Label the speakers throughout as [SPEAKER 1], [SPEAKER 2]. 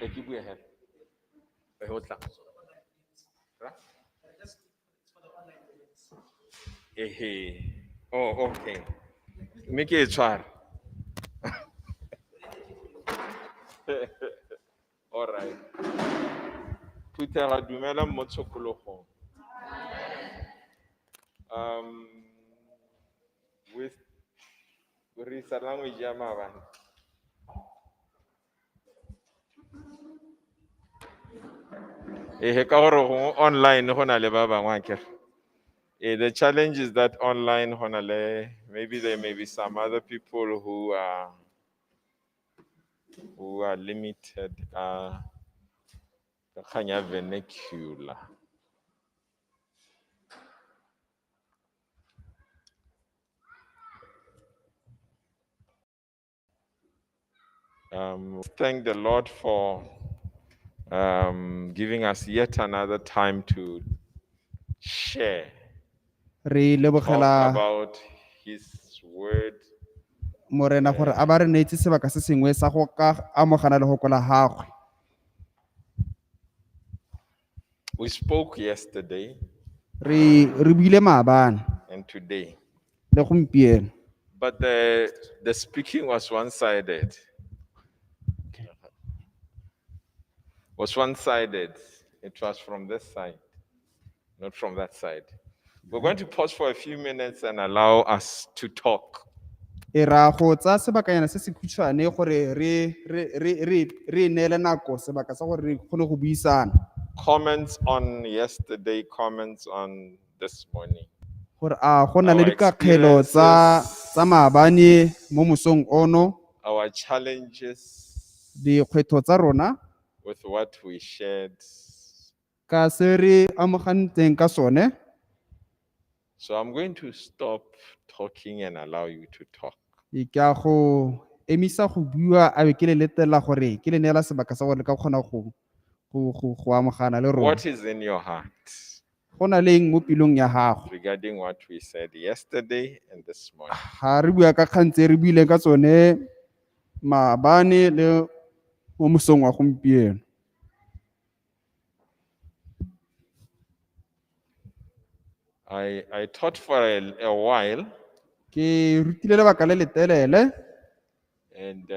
[SPEAKER 1] E ke bue hela. E ho tla. Ra? Ehe. Oh, okay. Mme ke e tshware. All right. Phuthega dumela mo tshokologong. With re isa language ya maabane. Ehe, ka gore gongwe online go na le ba bangwe akere. The challenge is that online go na le, maybe there may be some other people who are limited ka kgang ya vernacular. Thank the Lord for giving us yet another time to share,
[SPEAKER 2] Re
[SPEAKER 1] talk
[SPEAKER 2] lebogela
[SPEAKER 1] about His word.
[SPEAKER 2] Morena gore a ba re neetse sebaka se sengwe sa go ka amogana le go kola gagwe.
[SPEAKER 1] We spoke yesterday
[SPEAKER 2] Re buile maabane
[SPEAKER 1] and today,
[SPEAKER 2] le gompieno.
[SPEAKER 1] but the speaking was one-sided. Was one-sided. It was from this side, not from that side. We're going to pause for a few minutes and allow us to talk.
[SPEAKER 2] E ra go tsaya sebakanyana se se khutshwane gore re neele nako sebaka sa gore re kgone go buisana.
[SPEAKER 1] Comments on yesterday, comments on this morning.
[SPEAKER 2] Gore a go na le
[SPEAKER 1] Our
[SPEAKER 2] dikakgelo
[SPEAKER 1] experiences.
[SPEAKER 2] tsa maabane mo mosong ono,
[SPEAKER 1] Our challenges
[SPEAKER 2] dikgwetlho tsa rona
[SPEAKER 1] with what we shared.
[SPEAKER 2] ka se re amogantseng ka sone.
[SPEAKER 1] So I'm going to stop talking and allow you to talk.
[SPEAKER 2] E ke a go emisa go bua a be ke le letela gore ke le neela sebaka sa gore le ka kgona go amogana le rona.
[SPEAKER 1] What is in your heart
[SPEAKER 2] Go na le eng mo pelong ya gago?
[SPEAKER 1] regarding what we said yesterday and this morning?
[SPEAKER 2] Ga re bua ka kgang tse re buileng ka tsone maabane le mo mosong wa gompieno.
[SPEAKER 1] I taught for a while.
[SPEAKER 2] Ke rutile lebaka le letelele.
[SPEAKER 1] And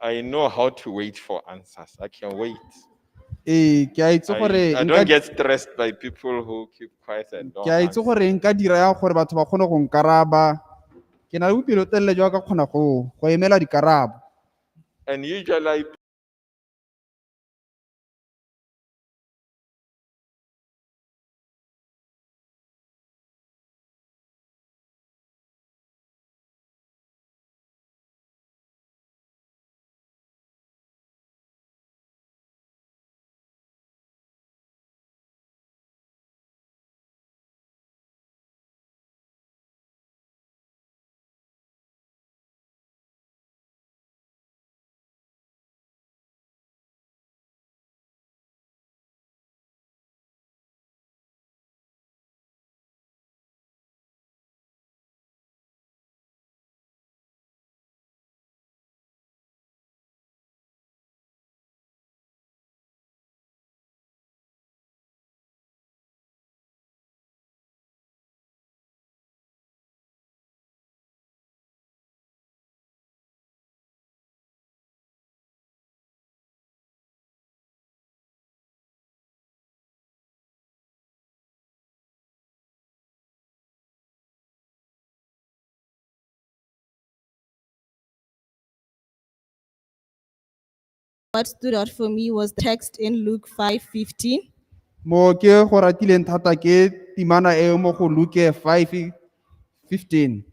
[SPEAKER 1] I know how to wait for answers. I can wait.
[SPEAKER 2] Ee, ke a itse gore
[SPEAKER 1] I
[SPEAKER 2] nka
[SPEAKER 1] don't get stressed by people who keep quiet and don't
[SPEAKER 2] ke a itse
[SPEAKER 1] answer.
[SPEAKER 2] gore nka dira yang gore batho ba kgone go nkaraba. Ke na le bopelotelele jwa ka kgona go emela dikarabo.
[SPEAKER 1] And usually I
[SPEAKER 3] What stood out for me was the text in Luke 5:15.
[SPEAKER 2] Mo ke go ratileng thata ke timana e mo go Luke 5:15.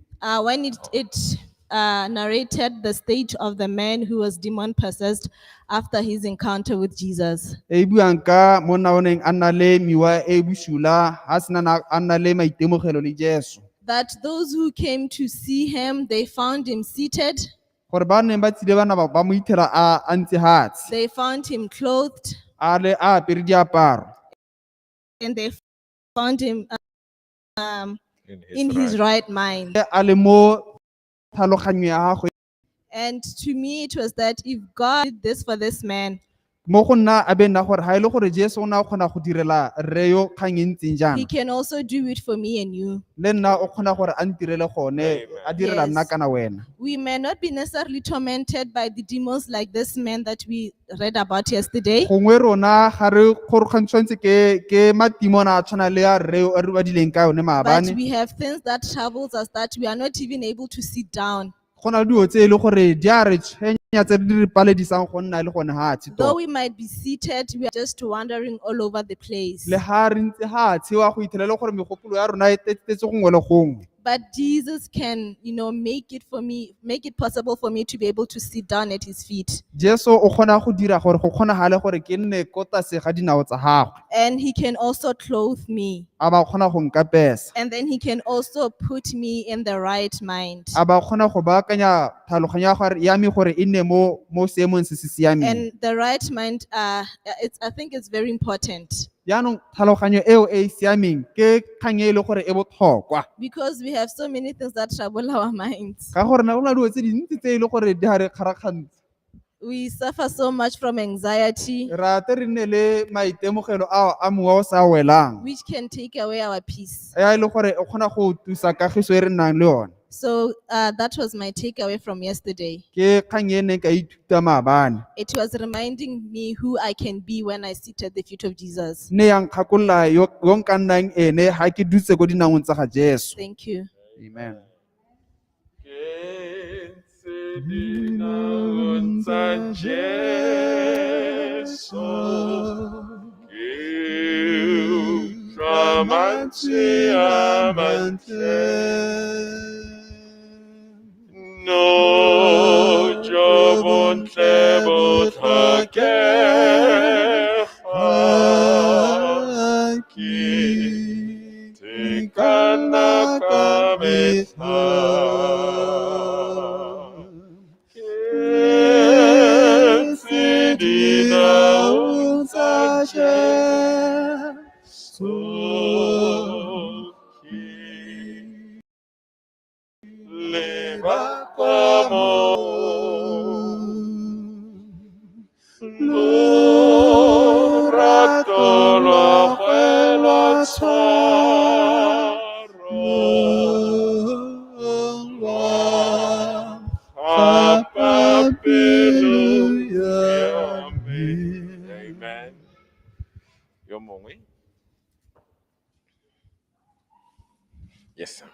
[SPEAKER 3] When it narrated the state of the man who was demon possessed after his encounter with Jesus.
[SPEAKER 2] E buang ka monna o neng a nna le mewa e bosula ha sena a nna le maitemogelo le Jesu.
[SPEAKER 3] That those who came to see him, they found him seated,
[SPEAKER 2] Gore ba neng ba tsile bana ba mo ithela a ntse hatshe.
[SPEAKER 3] they found him clothed,
[SPEAKER 2] A le a apere diaparo.
[SPEAKER 3] and they found him
[SPEAKER 1] in
[SPEAKER 3] in his right mind.
[SPEAKER 2] A le mo tlhaloganyo ya gagwe.
[SPEAKER 3] And to me, it was that if God did this for this man,
[SPEAKER 2] Mo go nna a be nna gore ha e le gore Jesu o ne a kgona go direla rre yo kgang e ntseng
[SPEAKER 3] he
[SPEAKER 2] jaana.
[SPEAKER 3] can also do it for me and you.
[SPEAKER 2] Le nna o kgona gore a ntirele gone,
[SPEAKER 1] Amen.
[SPEAKER 2] a direla nna
[SPEAKER 3] Yes.
[SPEAKER 2] kana wena.
[SPEAKER 3] We may not be necessarily tormented by the demons like this man that we read about yesterday,
[SPEAKER 2] Gongwe rona ga re kgorokgantshwantse ke matimona a tshwana le a rre yo a re badileng ka yone
[SPEAKER 3] but
[SPEAKER 2] maabane.
[SPEAKER 3] we have things that troubles us that we are not even able to sit down.
[SPEAKER 2] Go na le dilo tse e le gore di a re tshwenya tse di re paledisang go nna le gone hatshe
[SPEAKER 3] Though
[SPEAKER 2] tota.
[SPEAKER 3] we might be seated, we are just wandering all over the place.
[SPEAKER 2] Le ha re ntse hatshe wa go ithela le gore megopolo ya rona e tletse gongwe le gongwe.
[SPEAKER 3] But Jesus can, make it for me, make it possible for me to be able to sit down at his feet.
[SPEAKER 2] Jesu o kgona go dira gore go kgonagale gore ke nne ko tlase ga dinao tsa gagwe.
[SPEAKER 3] And he can also clothe me.
[SPEAKER 2] A ba kgona go nkapesa.
[SPEAKER 3] And then he can also put me in the right mind.
[SPEAKER 2] A ba kgona go baakanya tlhaloganyo ya gare ya me gore e nne mo seemong se se siameng.
[SPEAKER 3] And the right mind, I think it's very important
[SPEAKER 2] Jaanong tlhaloganyo eo e e siameng ke kgang e le gore e botlhokwa.
[SPEAKER 3] because we have so many things that trouble our minds.
[SPEAKER 2] Ka gore na go na le dilo tse dintsi tse e le gore di a re kgarakgantsha.
[SPEAKER 3] We suffer so much from anxiety,
[SPEAKER 2] Ra te re nne le maitemogelo ao a mowa o sa welang.
[SPEAKER 3] which can take away our peace.
[SPEAKER 2] Ya e le gore o kgona go tusa kagiso e re nnang le yone.
[SPEAKER 3] So that was my takeaway from yesterday.
[SPEAKER 2] Ke kgang e neng ka ithuta maabane.
[SPEAKER 3] It was reminding me who I can be when I sit at the feet of Jesus.
[SPEAKER 2] Ne ya nkgakolola yo nka nnang ene ha ke dutse ko dinaong tsa ga Jesu.
[SPEAKER 3] Thank you.
[SPEAKER 2] Amen.
[SPEAKER 1] Ke ntse dinaong tsa Jesu, ke utlwa mantswe a mantle. No jo bontle bo tlhokega, ke tekana ka metlha. Ke ntse dinaong tsa Jesu, ke leba kwa moo. Lorato lwa gagwe lwa tshwaro, lwa gapa pelo ya me. Amen. Yes, sir.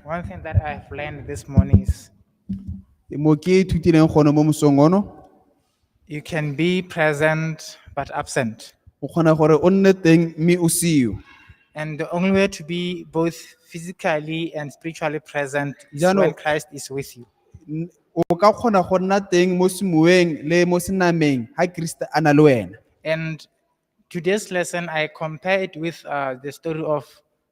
[SPEAKER 4] One thing that I've learned this morning is
[SPEAKER 2] Mo ke ithutileng gone mo mosong ono,
[SPEAKER 4] you can be present but absent.
[SPEAKER 2] o kgona gore o nne teng mme o seo.
[SPEAKER 4] And the only way to be both physically and spiritually present is
[SPEAKER 2] Jaanong-
[SPEAKER 4] when Christ is with you.
[SPEAKER 2] O ka kgona go nna teng mo semoeng le mo senameng ha Kriste a na le wena.
[SPEAKER 4] And today's lesson, I compare it with the story of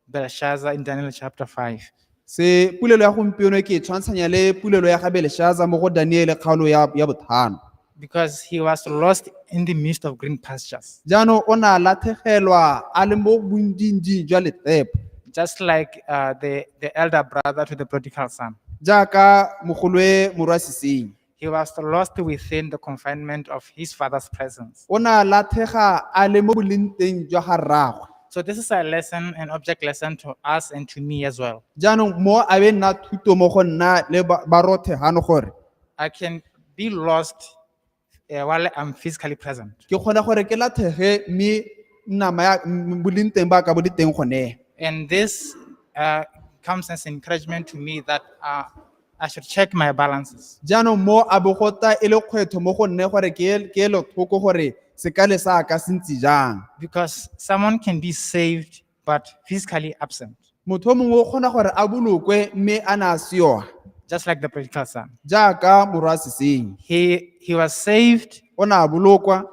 [SPEAKER 4] Belshazzar in Daniel chapter 5.
[SPEAKER 2] Se pulelo ya gompieno ke e tshwantshanya le pulelo ya ga Belshazzar mo go Daniele kgaolo ya botlhano.
[SPEAKER 4] Because he was lost in the midst of green pastures,
[SPEAKER 2] Jaanong o ne a latlhegelwa a le mo bontsintsi jwa letepo.
[SPEAKER 4] Just like the elder brother to the prodigal son.
[SPEAKER 2] Jaaka mogoloe morwa sesenyi.
[SPEAKER 4] He was lost within the confinement of his father's presence.
[SPEAKER 2] O ne a latlhega a le mo boleng teng jwa ga rraagwe.
[SPEAKER 4] So this is a lesson, an object lesson to us and to me as well.
[SPEAKER 2] Jaanong mo a be nna thuto mo go nna le ba rothe gano gore
[SPEAKER 4] I can be lost while I'm physically present.
[SPEAKER 2] ke kgona gore ke latlhege mme nama ya boleng teng ba ka bo le teng gone.
[SPEAKER 4] And this comes as encouragement to me that I should check my balances.
[SPEAKER 2] Jaanong mo a bo go tla e le kgwetlho mo go nne gore ke ele tlhoko gore sekale sa ka se ntse jang.
[SPEAKER 4] Because someone can be saved but physically absent,
[SPEAKER 2] Motho o mongwe o kgona gore a bolokwe mme a na a seoa
[SPEAKER 4] just like the prodigal son.
[SPEAKER 2] jaaka morwa sesenyi.
[SPEAKER 4] He was saved
[SPEAKER 2] O ne a bolokwa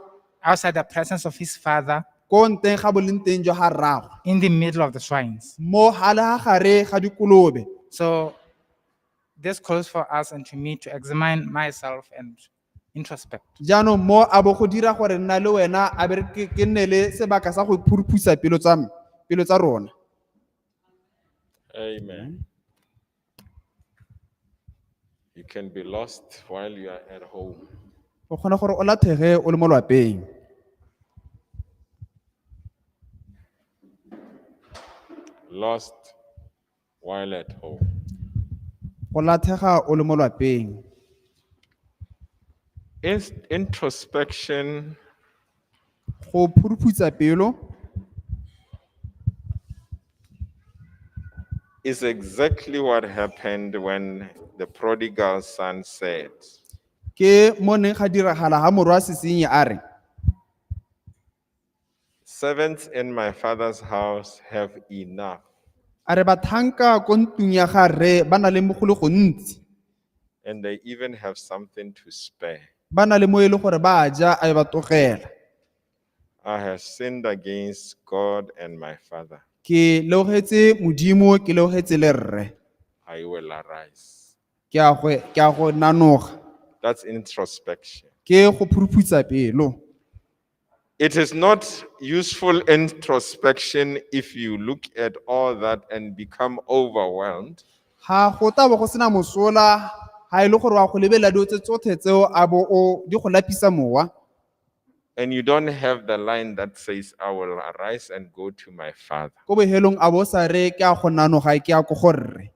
[SPEAKER 4] outside the presence of his father
[SPEAKER 2] ko nteng ga boleng teng jwa ga rraagwe
[SPEAKER 4] in the middle of the swines.
[SPEAKER 2] mo gale ga gare ga dikolobe.
[SPEAKER 4] So this calls for us and to me to examine myself and introspect.
[SPEAKER 2] Jaanong mo a bo go dira gore nna le wena a be ke nne le sebaka sa go phuruphusa pelo tsa me, pelo tsa rona.
[SPEAKER 1] Amen. You can be lost while you are at home.
[SPEAKER 2] O kgona gore o latlhege o le mo lwapeng.
[SPEAKER 1] Lost while at home.
[SPEAKER 2] Go latlhega o le mo lwapeng.
[SPEAKER 1] Introspection
[SPEAKER 2] Go phuruphutsa pelo
[SPEAKER 1] is exactly what happened when the prodigal son said,
[SPEAKER 2] ke mo neng ga diragala ha morwa sesenyi a re,
[SPEAKER 1] "Servants in my father's house have enough,
[SPEAKER 2] a re bathanka ko ntlong ya ga rre ba na le mo go le gontsi,
[SPEAKER 1] and they even have something to spare.
[SPEAKER 2] Ba na le mo e le gore ba a ja a be ba tlogela.
[SPEAKER 1] I have sinned against God and my father.
[SPEAKER 2] Ke leogetse Modimo, ke leogetse le rre.
[SPEAKER 1] I will arise."
[SPEAKER 2] Ke a go nanoga.
[SPEAKER 1] That's introspection.
[SPEAKER 2] Ke go phuruphutsa pelo.
[SPEAKER 1] It is not useful introspection if you look at all that and become overwhelmed
[SPEAKER 2] Ga go tla bo go sena mosola ga e le gore wa go lebelela dilo tse tsotlhe tseo a bo o di go lapisa mowa
[SPEAKER 1] and you don't have the line that says, "I will arise and go to my father."
[SPEAKER 2] Ko bohelong a bo sa re ke a go nanoga ke a ko go rre.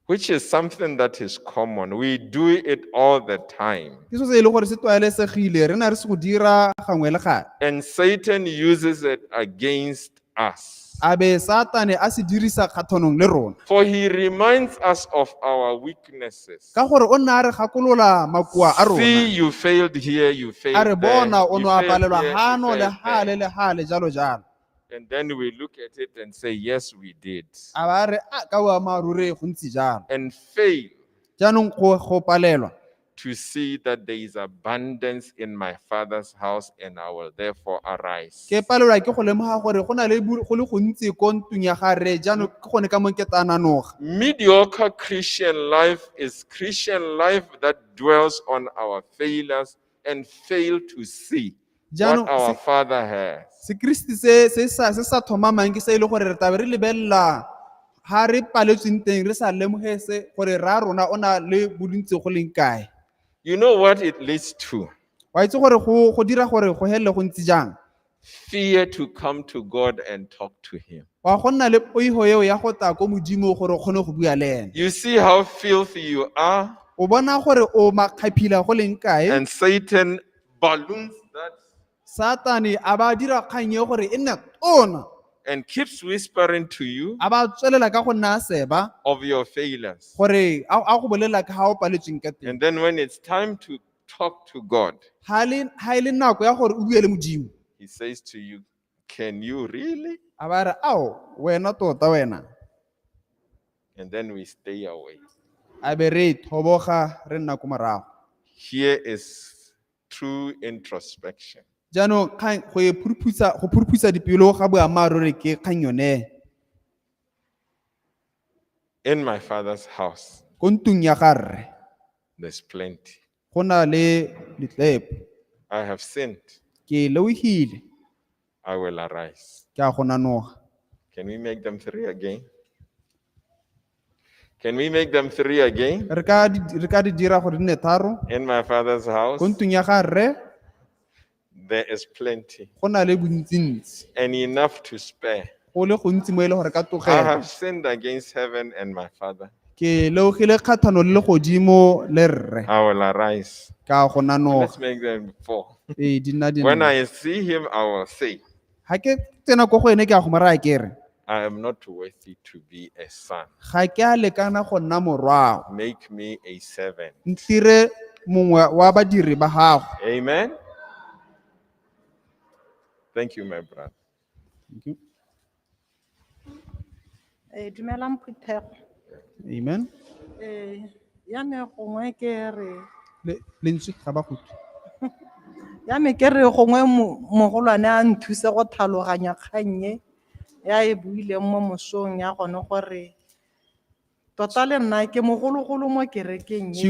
[SPEAKER 1] Which is something that is common. We do it all the time.
[SPEAKER 2] Ke so se e le gore se tlwaelesegile re na re se go dira gangwe le gape.
[SPEAKER 1] And Satan uses it against us.
[SPEAKER 2] A be Satane a se dirisa kgatlhanong le rona.
[SPEAKER 1] For he reminds us of our weaknesses.
[SPEAKER 2] Ka gore o nna a re gakolola makoa a
[SPEAKER 1] See,
[SPEAKER 2] rona.
[SPEAKER 1] you failed here, you failed
[SPEAKER 2] A re
[SPEAKER 1] there,
[SPEAKER 2] bona o
[SPEAKER 1] you
[SPEAKER 2] ne wa
[SPEAKER 1] failed
[SPEAKER 2] palelwa
[SPEAKER 1] here, you
[SPEAKER 2] gano le
[SPEAKER 1] failed
[SPEAKER 2] gale
[SPEAKER 1] there.
[SPEAKER 2] le gale jalo jalo.
[SPEAKER 1] And then we look at it and say, "Yes, we did."
[SPEAKER 2] A ba re a ka boammaaruri go ntse jalo.
[SPEAKER 1] And fail
[SPEAKER 2] Jaanong go palelwa
[SPEAKER 1] to see that there is abundance in my father's house and I will therefore arise.
[SPEAKER 2] Ke palelwa ke go lemoga gore go na le go le gontsi ko ntlong ya ga rre jaanong ke gone ka mo ke tla nanoga.
[SPEAKER 1] Mediocre Christian life is Christian life that dwells on our failures and fail to see what
[SPEAKER 2] Jaanong
[SPEAKER 1] our Father has.
[SPEAKER 2] Sekriste se sa tlhomamang ke se e le gore re tlabe re lebelela ga re paletsweng teng re sa lemoge se gore rra rona o na le bontsi go leng kae.
[SPEAKER 1] You know what it leads to?
[SPEAKER 2] Wa itse gore go dira gore go helele go ntse jang?
[SPEAKER 1] Fear to come to God and talk to Him.
[SPEAKER 2] Wa go nna le poigo eo ya go tla ko Modimo gore o kgone go bua le ene.
[SPEAKER 1] You see how filthy you are?
[SPEAKER 2] O bona gore o makgaphila go leng kae.
[SPEAKER 1] And Satan balloons that
[SPEAKER 2] Satane a ba dira kgang e gore e nne tona.
[SPEAKER 1] and keeps whispering to you
[SPEAKER 2] A ba tswelela ka go nna seba
[SPEAKER 1] of your failures.
[SPEAKER 2] gore a go bolela ka ga o paletsweng ka teng.
[SPEAKER 1] And then when it's time to talk to God,
[SPEAKER 2] Ha e le nako ya gore o bue le Modimo.
[SPEAKER 1] he says to you, "Can you really?"
[SPEAKER 2] A ba re ao wena tota wena.
[SPEAKER 1] And then we stay away.
[SPEAKER 2] A be re thoboga re nna ko morago.
[SPEAKER 1] Here is true introspection.
[SPEAKER 2] Jaanong kgang go e phuruphusa go phuruphusa dipelo ga boammaaruri ke kgang yone.
[SPEAKER 1] In my Father's house,
[SPEAKER 2] Ko ntlong ya ga rre
[SPEAKER 1] there's plenty.
[SPEAKER 2] go na le letlepo.
[SPEAKER 1] I have sinned.
[SPEAKER 2] Ke leohile
[SPEAKER 1] I will arise.
[SPEAKER 2] ke a go nanoga.
[SPEAKER 1] Can we make them three again? Can we make them three again?
[SPEAKER 2] Re ka di dira gore di nne tharo.
[SPEAKER 1] In my Father's house,
[SPEAKER 2] Ko ntlong ya ga rre
[SPEAKER 1] there is plenty
[SPEAKER 2] go na le bontsintsi.
[SPEAKER 1] and enough to spare.
[SPEAKER 2] Go le gontsi mo e le gore ka
[SPEAKER 1] I
[SPEAKER 2] tlogela.
[SPEAKER 1] have sinned against heaven and my Father.
[SPEAKER 2] Ke leogile kgatlhanong le legodimo le rre.
[SPEAKER 1] I will arise.
[SPEAKER 2] Ka go nanoga.
[SPEAKER 1] Let's make them four.
[SPEAKER 2] Ee, di nna di
[SPEAKER 1] When
[SPEAKER 2] nne.
[SPEAKER 1] I see him, I will say,
[SPEAKER 2] Ha ke tsena ko go ene ke a go mo raya ke re,
[SPEAKER 1] "I am not worthy to be a son.
[SPEAKER 2] ga ke a lekana go nna morwao.
[SPEAKER 1] Make me a servant."
[SPEAKER 2] Ntire mongwe wa badiri ba gago.
[SPEAKER 1] Amen. Thank you, my brother.
[SPEAKER 2] Thank you.
[SPEAKER 5] Dumelang phuthego.
[SPEAKER 2] Amen.
[SPEAKER 5] Ya me gongwe ke re,
[SPEAKER 2] Lentswe ga ba go utlwe.
[SPEAKER 5] ya me ke re gongwe mogolwane a nthuse go tlhaloganya kgang e ya e buileng mo mosong ya gone gore tota le nna ke mogologolo mo kerekeng e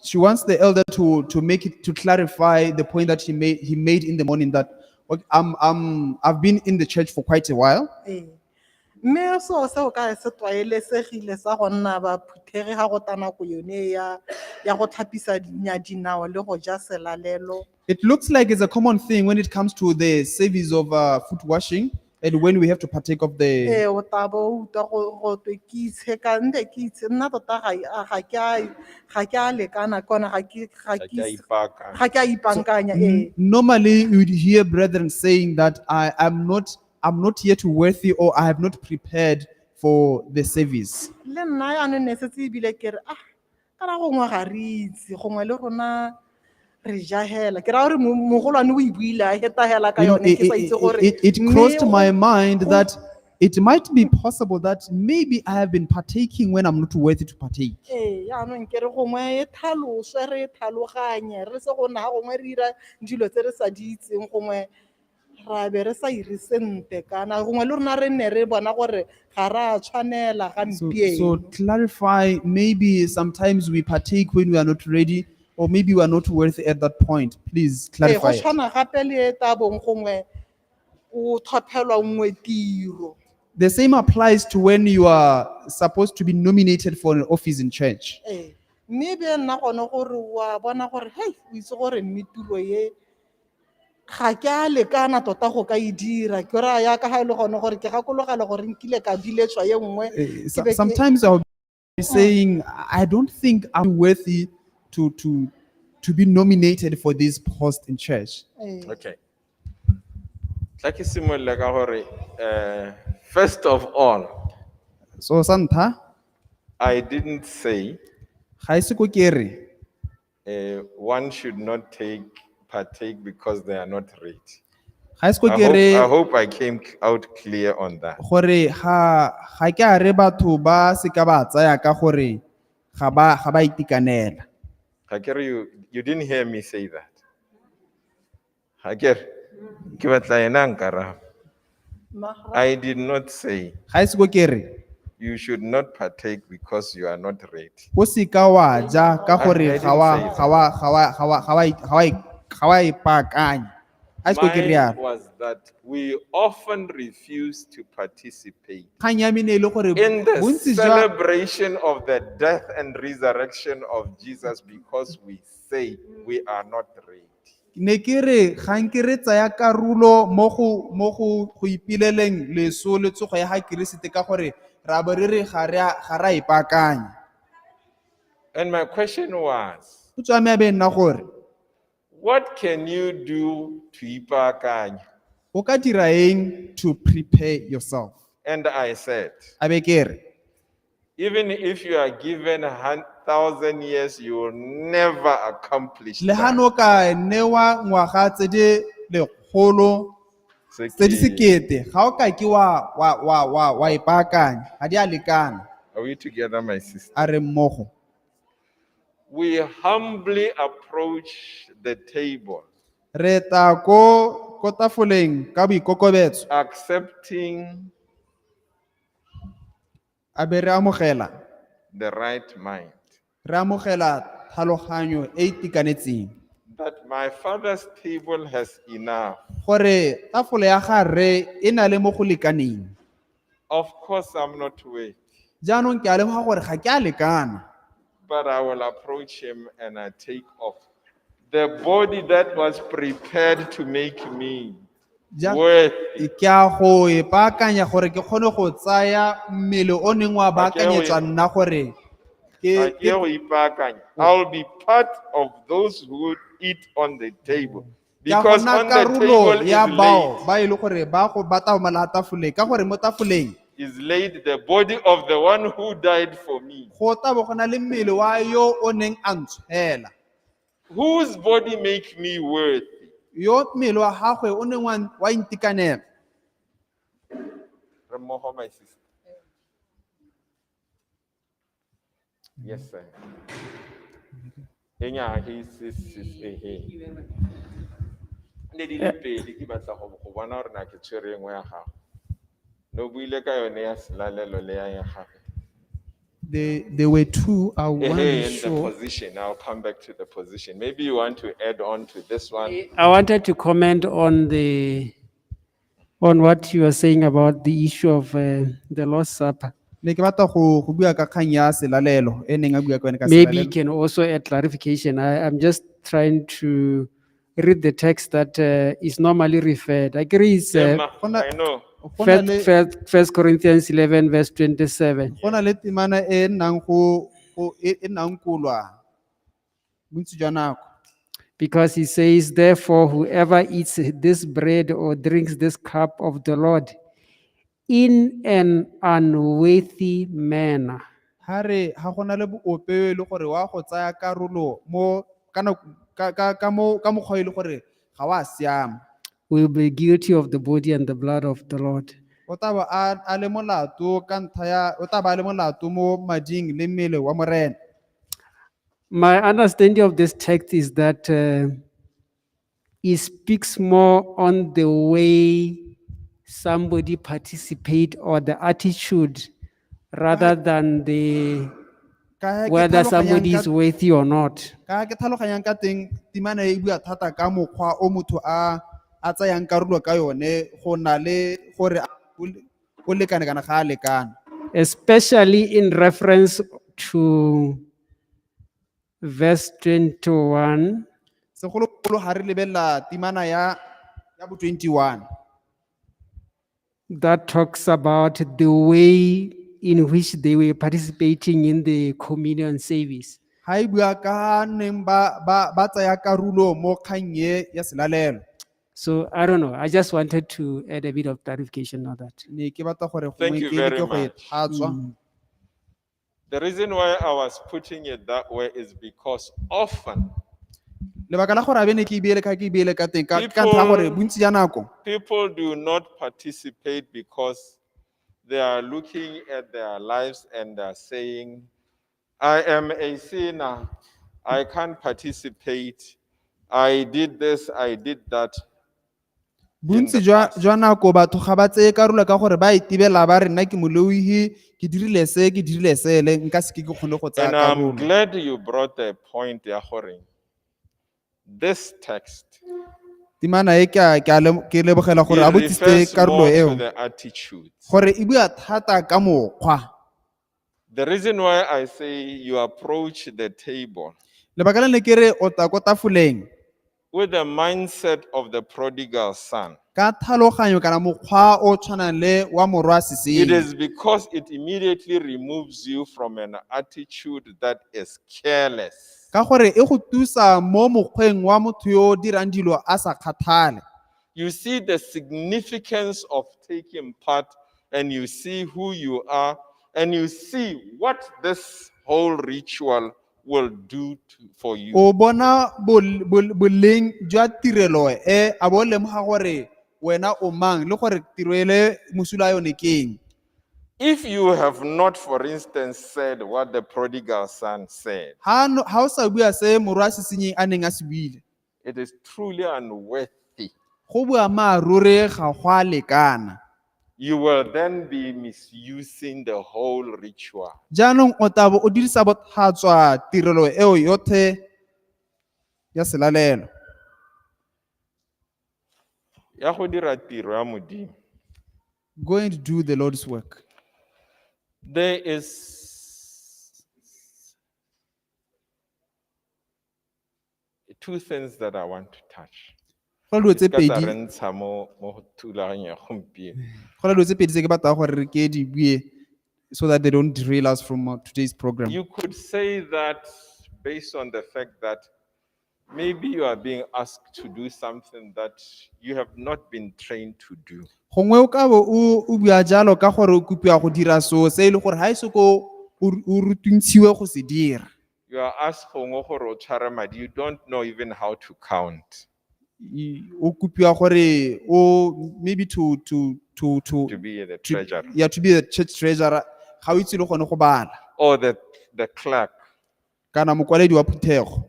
[SPEAKER 2] She wants the elder to make it, to clarify the point that he made in the morning that okay, I've been in the church for quite a while.
[SPEAKER 5] Ee. Mme seo se o ka se tlwaelesegile sa go nna ba phuthege ga go ta nako yone ya go tlhapisa dinao le go ja selalelo.
[SPEAKER 2] It looks like it's a common thing when it comes to the service of foot washing and when we have to partake of the.
[SPEAKER 5] Ee, o tla bo o utlwa go twe ke itsheka, nte ke itshe, nna tota ga ke a lekana ke ona,
[SPEAKER 1] Ga ke a ipaakanya.
[SPEAKER 5] ga ke a ipaakanya, ee.
[SPEAKER 2] Normally you would hear brethren saying that I'm not yet worthy or I have not prepared for the service.
[SPEAKER 5] Le nna jaanong ne setse ebile ke re, kana gongwe ga re itse, gongwe le rona re ja hela. Ke raya gore mogolwane o e buile a heta hela ka yone, ke sa itse gore
[SPEAKER 2] It
[SPEAKER 5] mme
[SPEAKER 2] crossed
[SPEAKER 5] go
[SPEAKER 2] my mind that it might be possible that maybe I have been partaking when I'm not worthy to partake.
[SPEAKER 5] Ee, jaanong ke re gongwe e tlhaloswe, re e tlhaloganye, re se go nna ga gongwe re dira dilo tse re sa di itseng, gongwe ra be re sa ire sentle kana gongwe le rona re nne re bona gore ga re a tshwanela
[SPEAKER 2] So
[SPEAKER 5] gampieno.
[SPEAKER 2] clarify, maybe sometimes we partake when we are not ready, or maybe we are not worthy at that point. Please
[SPEAKER 5] Ee, go
[SPEAKER 2] clarify it.
[SPEAKER 5] tshwana gape le e tla bong gongwe o tlhophelwa nngwe tiro.
[SPEAKER 2] The same applies to when you are supposed to be nominated for an office in church.
[SPEAKER 5] Ee, mme e be nna gone gore wa bona gore, hei, o itse gore mme tiro e ga ke a lekana tota go ka e dira. Ke raya yaka ga e le gone gore ke gakologela gore nkile ka biletswa ye nngwe. Ke be ke
[SPEAKER 2] Sometimes I'll be saying, I don't think I'm worthy to be nominated for this post in church.
[SPEAKER 5] Ee.
[SPEAKER 1] Okay. Tla ke simololle ka gore, first of all,
[SPEAKER 2] So sa ntlha,
[SPEAKER 1] I didn't say
[SPEAKER 2] ga e se ko ke re,
[SPEAKER 1] one should not partake because they are not ready.
[SPEAKER 2] Ga e se ko ke re
[SPEAKER 1] I hope I came out clear on that.
[SPEAKER 2] Gore ga ke a re batho ba se ka ba tsaya ka gore ga ba itekanela.
[SPEAKER 1] Ga ke re you didn't hear me say that. Ga ke re, ke batla ena a nkaraba. I did not say
[SPEAKER 2] Ga e se ko ke re
[SPEAKER 1] you should not partake because you are not ready.
[SPEAKER 2] O se ka wa ja ka gore
[SPEAKER 1] I didn't say that.
[SPEAKER 2] ga wa ipaakanya. Ga e se ko ke
[SPEAKER 1] Mine
[SPEAKER 2] rialo.
[SPEAKER 1] was that we often refuse to participate
[SPEAKER 2] Kgang ya me ne e le gore
[SPEAKER 1] in the
[SPEAKER 2] bontsi jwa
[SPEAKER 1] celebration of the death and resurrection of Jesus because we say we are not ready.
[SPEAKER 2] Ne ke re ga nke re tsaya karolo mo go ipileleng leso le tsogo ya ga Keresete ka gore ra bo re re ga re a ipaakanya.
[SPEAKER 1] And my question was,
[SPEAKER 2] Potso ya me ya be e nna gore
[SPEAKER 1] what can you do to ipaakanya?
[SPEAKER 2] o ka dira eng to prepare yourself?
[SPEAKER 1] And I said,
[SPEAKER 2] A be ke re
[SPEAKER 1] even if you are given 1,000 years, you will never accomplish
[SPEAKER 2] le ha
[SPEAKER 1] that.
[SPEAKER 2] no ka newa ngwaga tse di lekgolo tse di sekete ga o ka ke wa ipaakanya ga di a lekana.
[SPEAKER 1] Are we together, my sister?
[SPEAKER 2] A re mmogo.
[SPEAKER 1] We humbly approach the table,
[SPEAKER 2] Re tla ko tafoleng ka boikokobetso,
[SPEAKER 1] accepting
[SPEAKER 2] a be re amogela
[SPEAKER 1] the right mind.
[SPEAKER 2] Re amogela tlhaloganyo e e itekanetseng
[SPEAKER 1] That my father's table has enough.
[SPEAKER 2] Gore tafole ya ga rre e na le mo go lekaneng.
[SPEAKER 1] Of course, I'm not worthy,
[SPEAKER 2] Jaanong ke a lemoga gore ga ke a lekana,
[SPEAKER 1] but I will approach him and I take off the body that was prepared to make me worthy.
[SPEAKER 2] Ke a go ipaakanya gore ke kgone go tsaya mmele o neng wa baakanyetswa nna gore ke
[SPEAKER 1] Ga ke go ipaakanya. I'll be part of those who eat on the table.
[SPEAKER 2] Ke a go
[SPEAKER 1] Because
[SPEAKER 2] nna
[SPEAKER 1] on the
[SPEAKER 2] karolo
[SPEAKER 1] table
[SPEAKER 2] ya
[SPEAKER 1] is
[SPEAKER 2] bao
[SPEAKER 1] laid,
[SPEAKER 2] ba e le gore ba go ba taomela tafoleng ka gore mo tafoleng
[SPEAKER 1] is laid the body of the one who died for me.
[SPEAKER 2] Go tla bo go na le mmele wa yo o neng a ntshwela.
[SPEAKER 1] Whose body make me worthy?
[SPEAKER 2] Yo mmele wa gagwe o neng wa intekanela.
[SPEAKER 1] Re mmogo, my sister. Yes, sir. Enya, he's. Ne di le pedi ke batla go bona gore na ke tshwere e nngwe ya gago. No buile ka yone ya selalelo le ya gape.
[SPEAKER 2] There were two. I want to
[SPEAKER 1] Ehe,
[SPEAKER 2] be
[SPEAKER 1] in the
[SPEAKER 2] sure.
[SPEAKER 1] position. I'll come back to the position. Maybe you want to add on to this one.
[SPEAKER 6] I wanted to comment on what you are saying about the issue of the Lord's Supper.
[SPEAKER 2] Ne ke batla go bua ka kgang ya selalelo e neng a bua ka yone ka
[SPEAKER 6] Maybe you
[SPEAKER 2] selalelo.
[SPEAKER 6] can also add clarification. I'm just trying to read the text that is normally referred. I agree it's
[SPEAKER 1] Emma,
[SPEAKER 2] Gona-
[SPEAKER 1] I know.
[SPEAKER 2] Go na le-
[SPEAKER 6] First Corinthians 11 verse 27.
[SPEAKER 2] Go na le temana e nnang go e nnang kolwa bontsi jwa nako.
[SPEAKER 6] Because he says, "Therefore, whoever eats this bread or drinks this cup of the Lord in an unworthy manner."
[SPEAKER 2] Ha re ha gona le ope yo e le gore wa go tsaya karolo mo ka nako ka mo ka mokgwa e le gore ga wa siama,
[SPEAKER 6] will be guilty of the body and the blood of the Lord.
[SPEAKER 2] O tla ba a le molato ka ntlha ya o tla ba a le molato mo mading le mmele wa morena.
[SPEAKER 6] My understanding of this text is that it speaks more on the way somebody participate or the attitude rather than the
[SPEAKER 2] Ka ha ke
[SPEAKER 6] whether
[SPEAKER 2] tlhaloganyang
[SPEAKER 6] somebody is worthy or not.
[SPEAKER 2] Ka ke tlhaloganyang ka teng temana e bua thata ka mokgwa o motho a tsayang karolo ka yone go na le gore o lekane kana ga a lekana.
[SPEAKER 6] Especially in reference to verse 21
[SPEAKER 2] Segolobogolo ga re lebelela temana ya bo 21
[SPEAKER 6] that talks about the way in which they were participating in the communion service.
[SPEAKER 2] Ga e bua ka neng ba tsaya karolo mo kgang e ya selalelo.
[SPEAKER 6] So I don't know. I just wanted to add a bit of clarification on that.
[SPEAKER 2] Ne ke batla gore
[SPEAKER 1] Thank
[SPEAKER 2] gongwe
[SPEAKER 1] you
[SPEAKER 2] ke
[SPEAKER 1] very
[SPEAKER 2] leke go e
[SPEAKER 1] much.
[SPEAKER 2] tlhatswa.
[SPEAKER 1] The reason why I was putting it that way is because often
[SPEAKER 2] Lebaka la gore a bene ke e beele ka ke e beele ka teng ka ntlha ya gore bontsi ja nako
[SPEAKER 1] people do not participate because they are looking at their lives and they are saying, "I am a sinner. I can't participate. I did this, I did that."
[SPEAKER 2] Bontsi
[SPEAKER 1] the past.
[SPEAKER 2] jwa nako batho ga ba tseye karolo ka gore ba itebela ba re nna ke moleohi ke dirile se ke dirile sele nka se ke ke kgone go tsaya
[SPEAKER 1] And I'm
[SPEAKER 2] karolo.
[SPEAKER 1] glad you brought the point, ya gore this text
[SPEAKER 2] Temana e ke lebogela gore a
[SPEAKER 1] it
[SPEAKER 2] botsisitse
[SPEAKER 1] refers
[SPEAKER 2] karolo
[SPEAKER 1] more
[SPEAKER 2] eo
[SPEAKER 1] to the attitudes.
[SPEAKER 2] gore e bua thata ka mokgwa.
[SPEAKER 1] The reason why I say you approach the table
[SPEAKER 2] Lebaka le ne ke re o tla ko tafoleng
[SPEAKER 1] with the mindset of the prodigal son.
[SPEAKER 2] Ka Ka tlhaloganyo kana mokgwa o tshwanang le wa morwa
[SPEAKER 1] It
[SPEAKER 2] sesenyi.
[SPEAKER 1] is because it immediately removes you from an attitude that is careless.
[SPEAKER 2] Ka gore e go tusa mo mokgweng wa motho yo o dirang dilo a sa kgathale.
[SPEAKER 1] You see the significance of taking part, and you see who you are, and you see what this whole ritual will do for you.
[SPEAKER 2] O bona boleng jwa tirelo e, a bo lemoga gore wena o mang le gore tiro ele mosola wa yone ke eng.
[SPEAKER 1] If you have not, for instance, said what the prodigal son said,
[SPEAKER 2] Ha o sa bua se morwa sesenyi a neng a se buile,
[SPEAKER 1] it is truly unworthy.
[SPEAKER 2] go boammaaruri ga go a lekana.
[SPEAKER 1] You will then be misusing the whole ritual.
[SPEAKER 2] Jaanong o tla bo o dirisa botlhaswa tirelo eo yotlhe ya selalelo.
[SPEAKER 1] Ya go dira tiro ya Modimo.
[SPEAKER 2] Going to do the Lord's work.
[SPEAKER 1] There is two things that I want to touch.
[SPEAKER 2] Go na le dilo tse
[SPEAKER 1] Di ska tsa
[SPEAKER 2] pedi
[SPEAKER 1] re ntsha mo go thulaganyo ya gompieno.
[SPEAKER 2] go na le dilo tse pedi tse ke batlang gore re ke di bue so that they don't derail us from today's program.
[SPEAKER 1] You could say that based on the fact that maybe you are being asked to do something that you have not been trained to do.
[SPEAKER 2] Gongwe o ka bo o bua jalo ka gore o kopiwa go dira so se e le gore ha e se ko o rutuntshiwe go se dira.
[SPEAKER 1] You are asked gongwe gore o tshware madi, you don't know even how to count.
[SPEAKER 2] O kopiwa gore o maybe to
[SPEAKER 1] To be the
[SPEAKER 2] to
[SPEAKER 1] treasurer.
[SPEAKER 2] Yeah, to be the church treasurer, ga o itse le gone go bala.
[SPEAKER 1] Or the clerk.
[SPEAKER 2] Kana mokwaledi wa phuthego.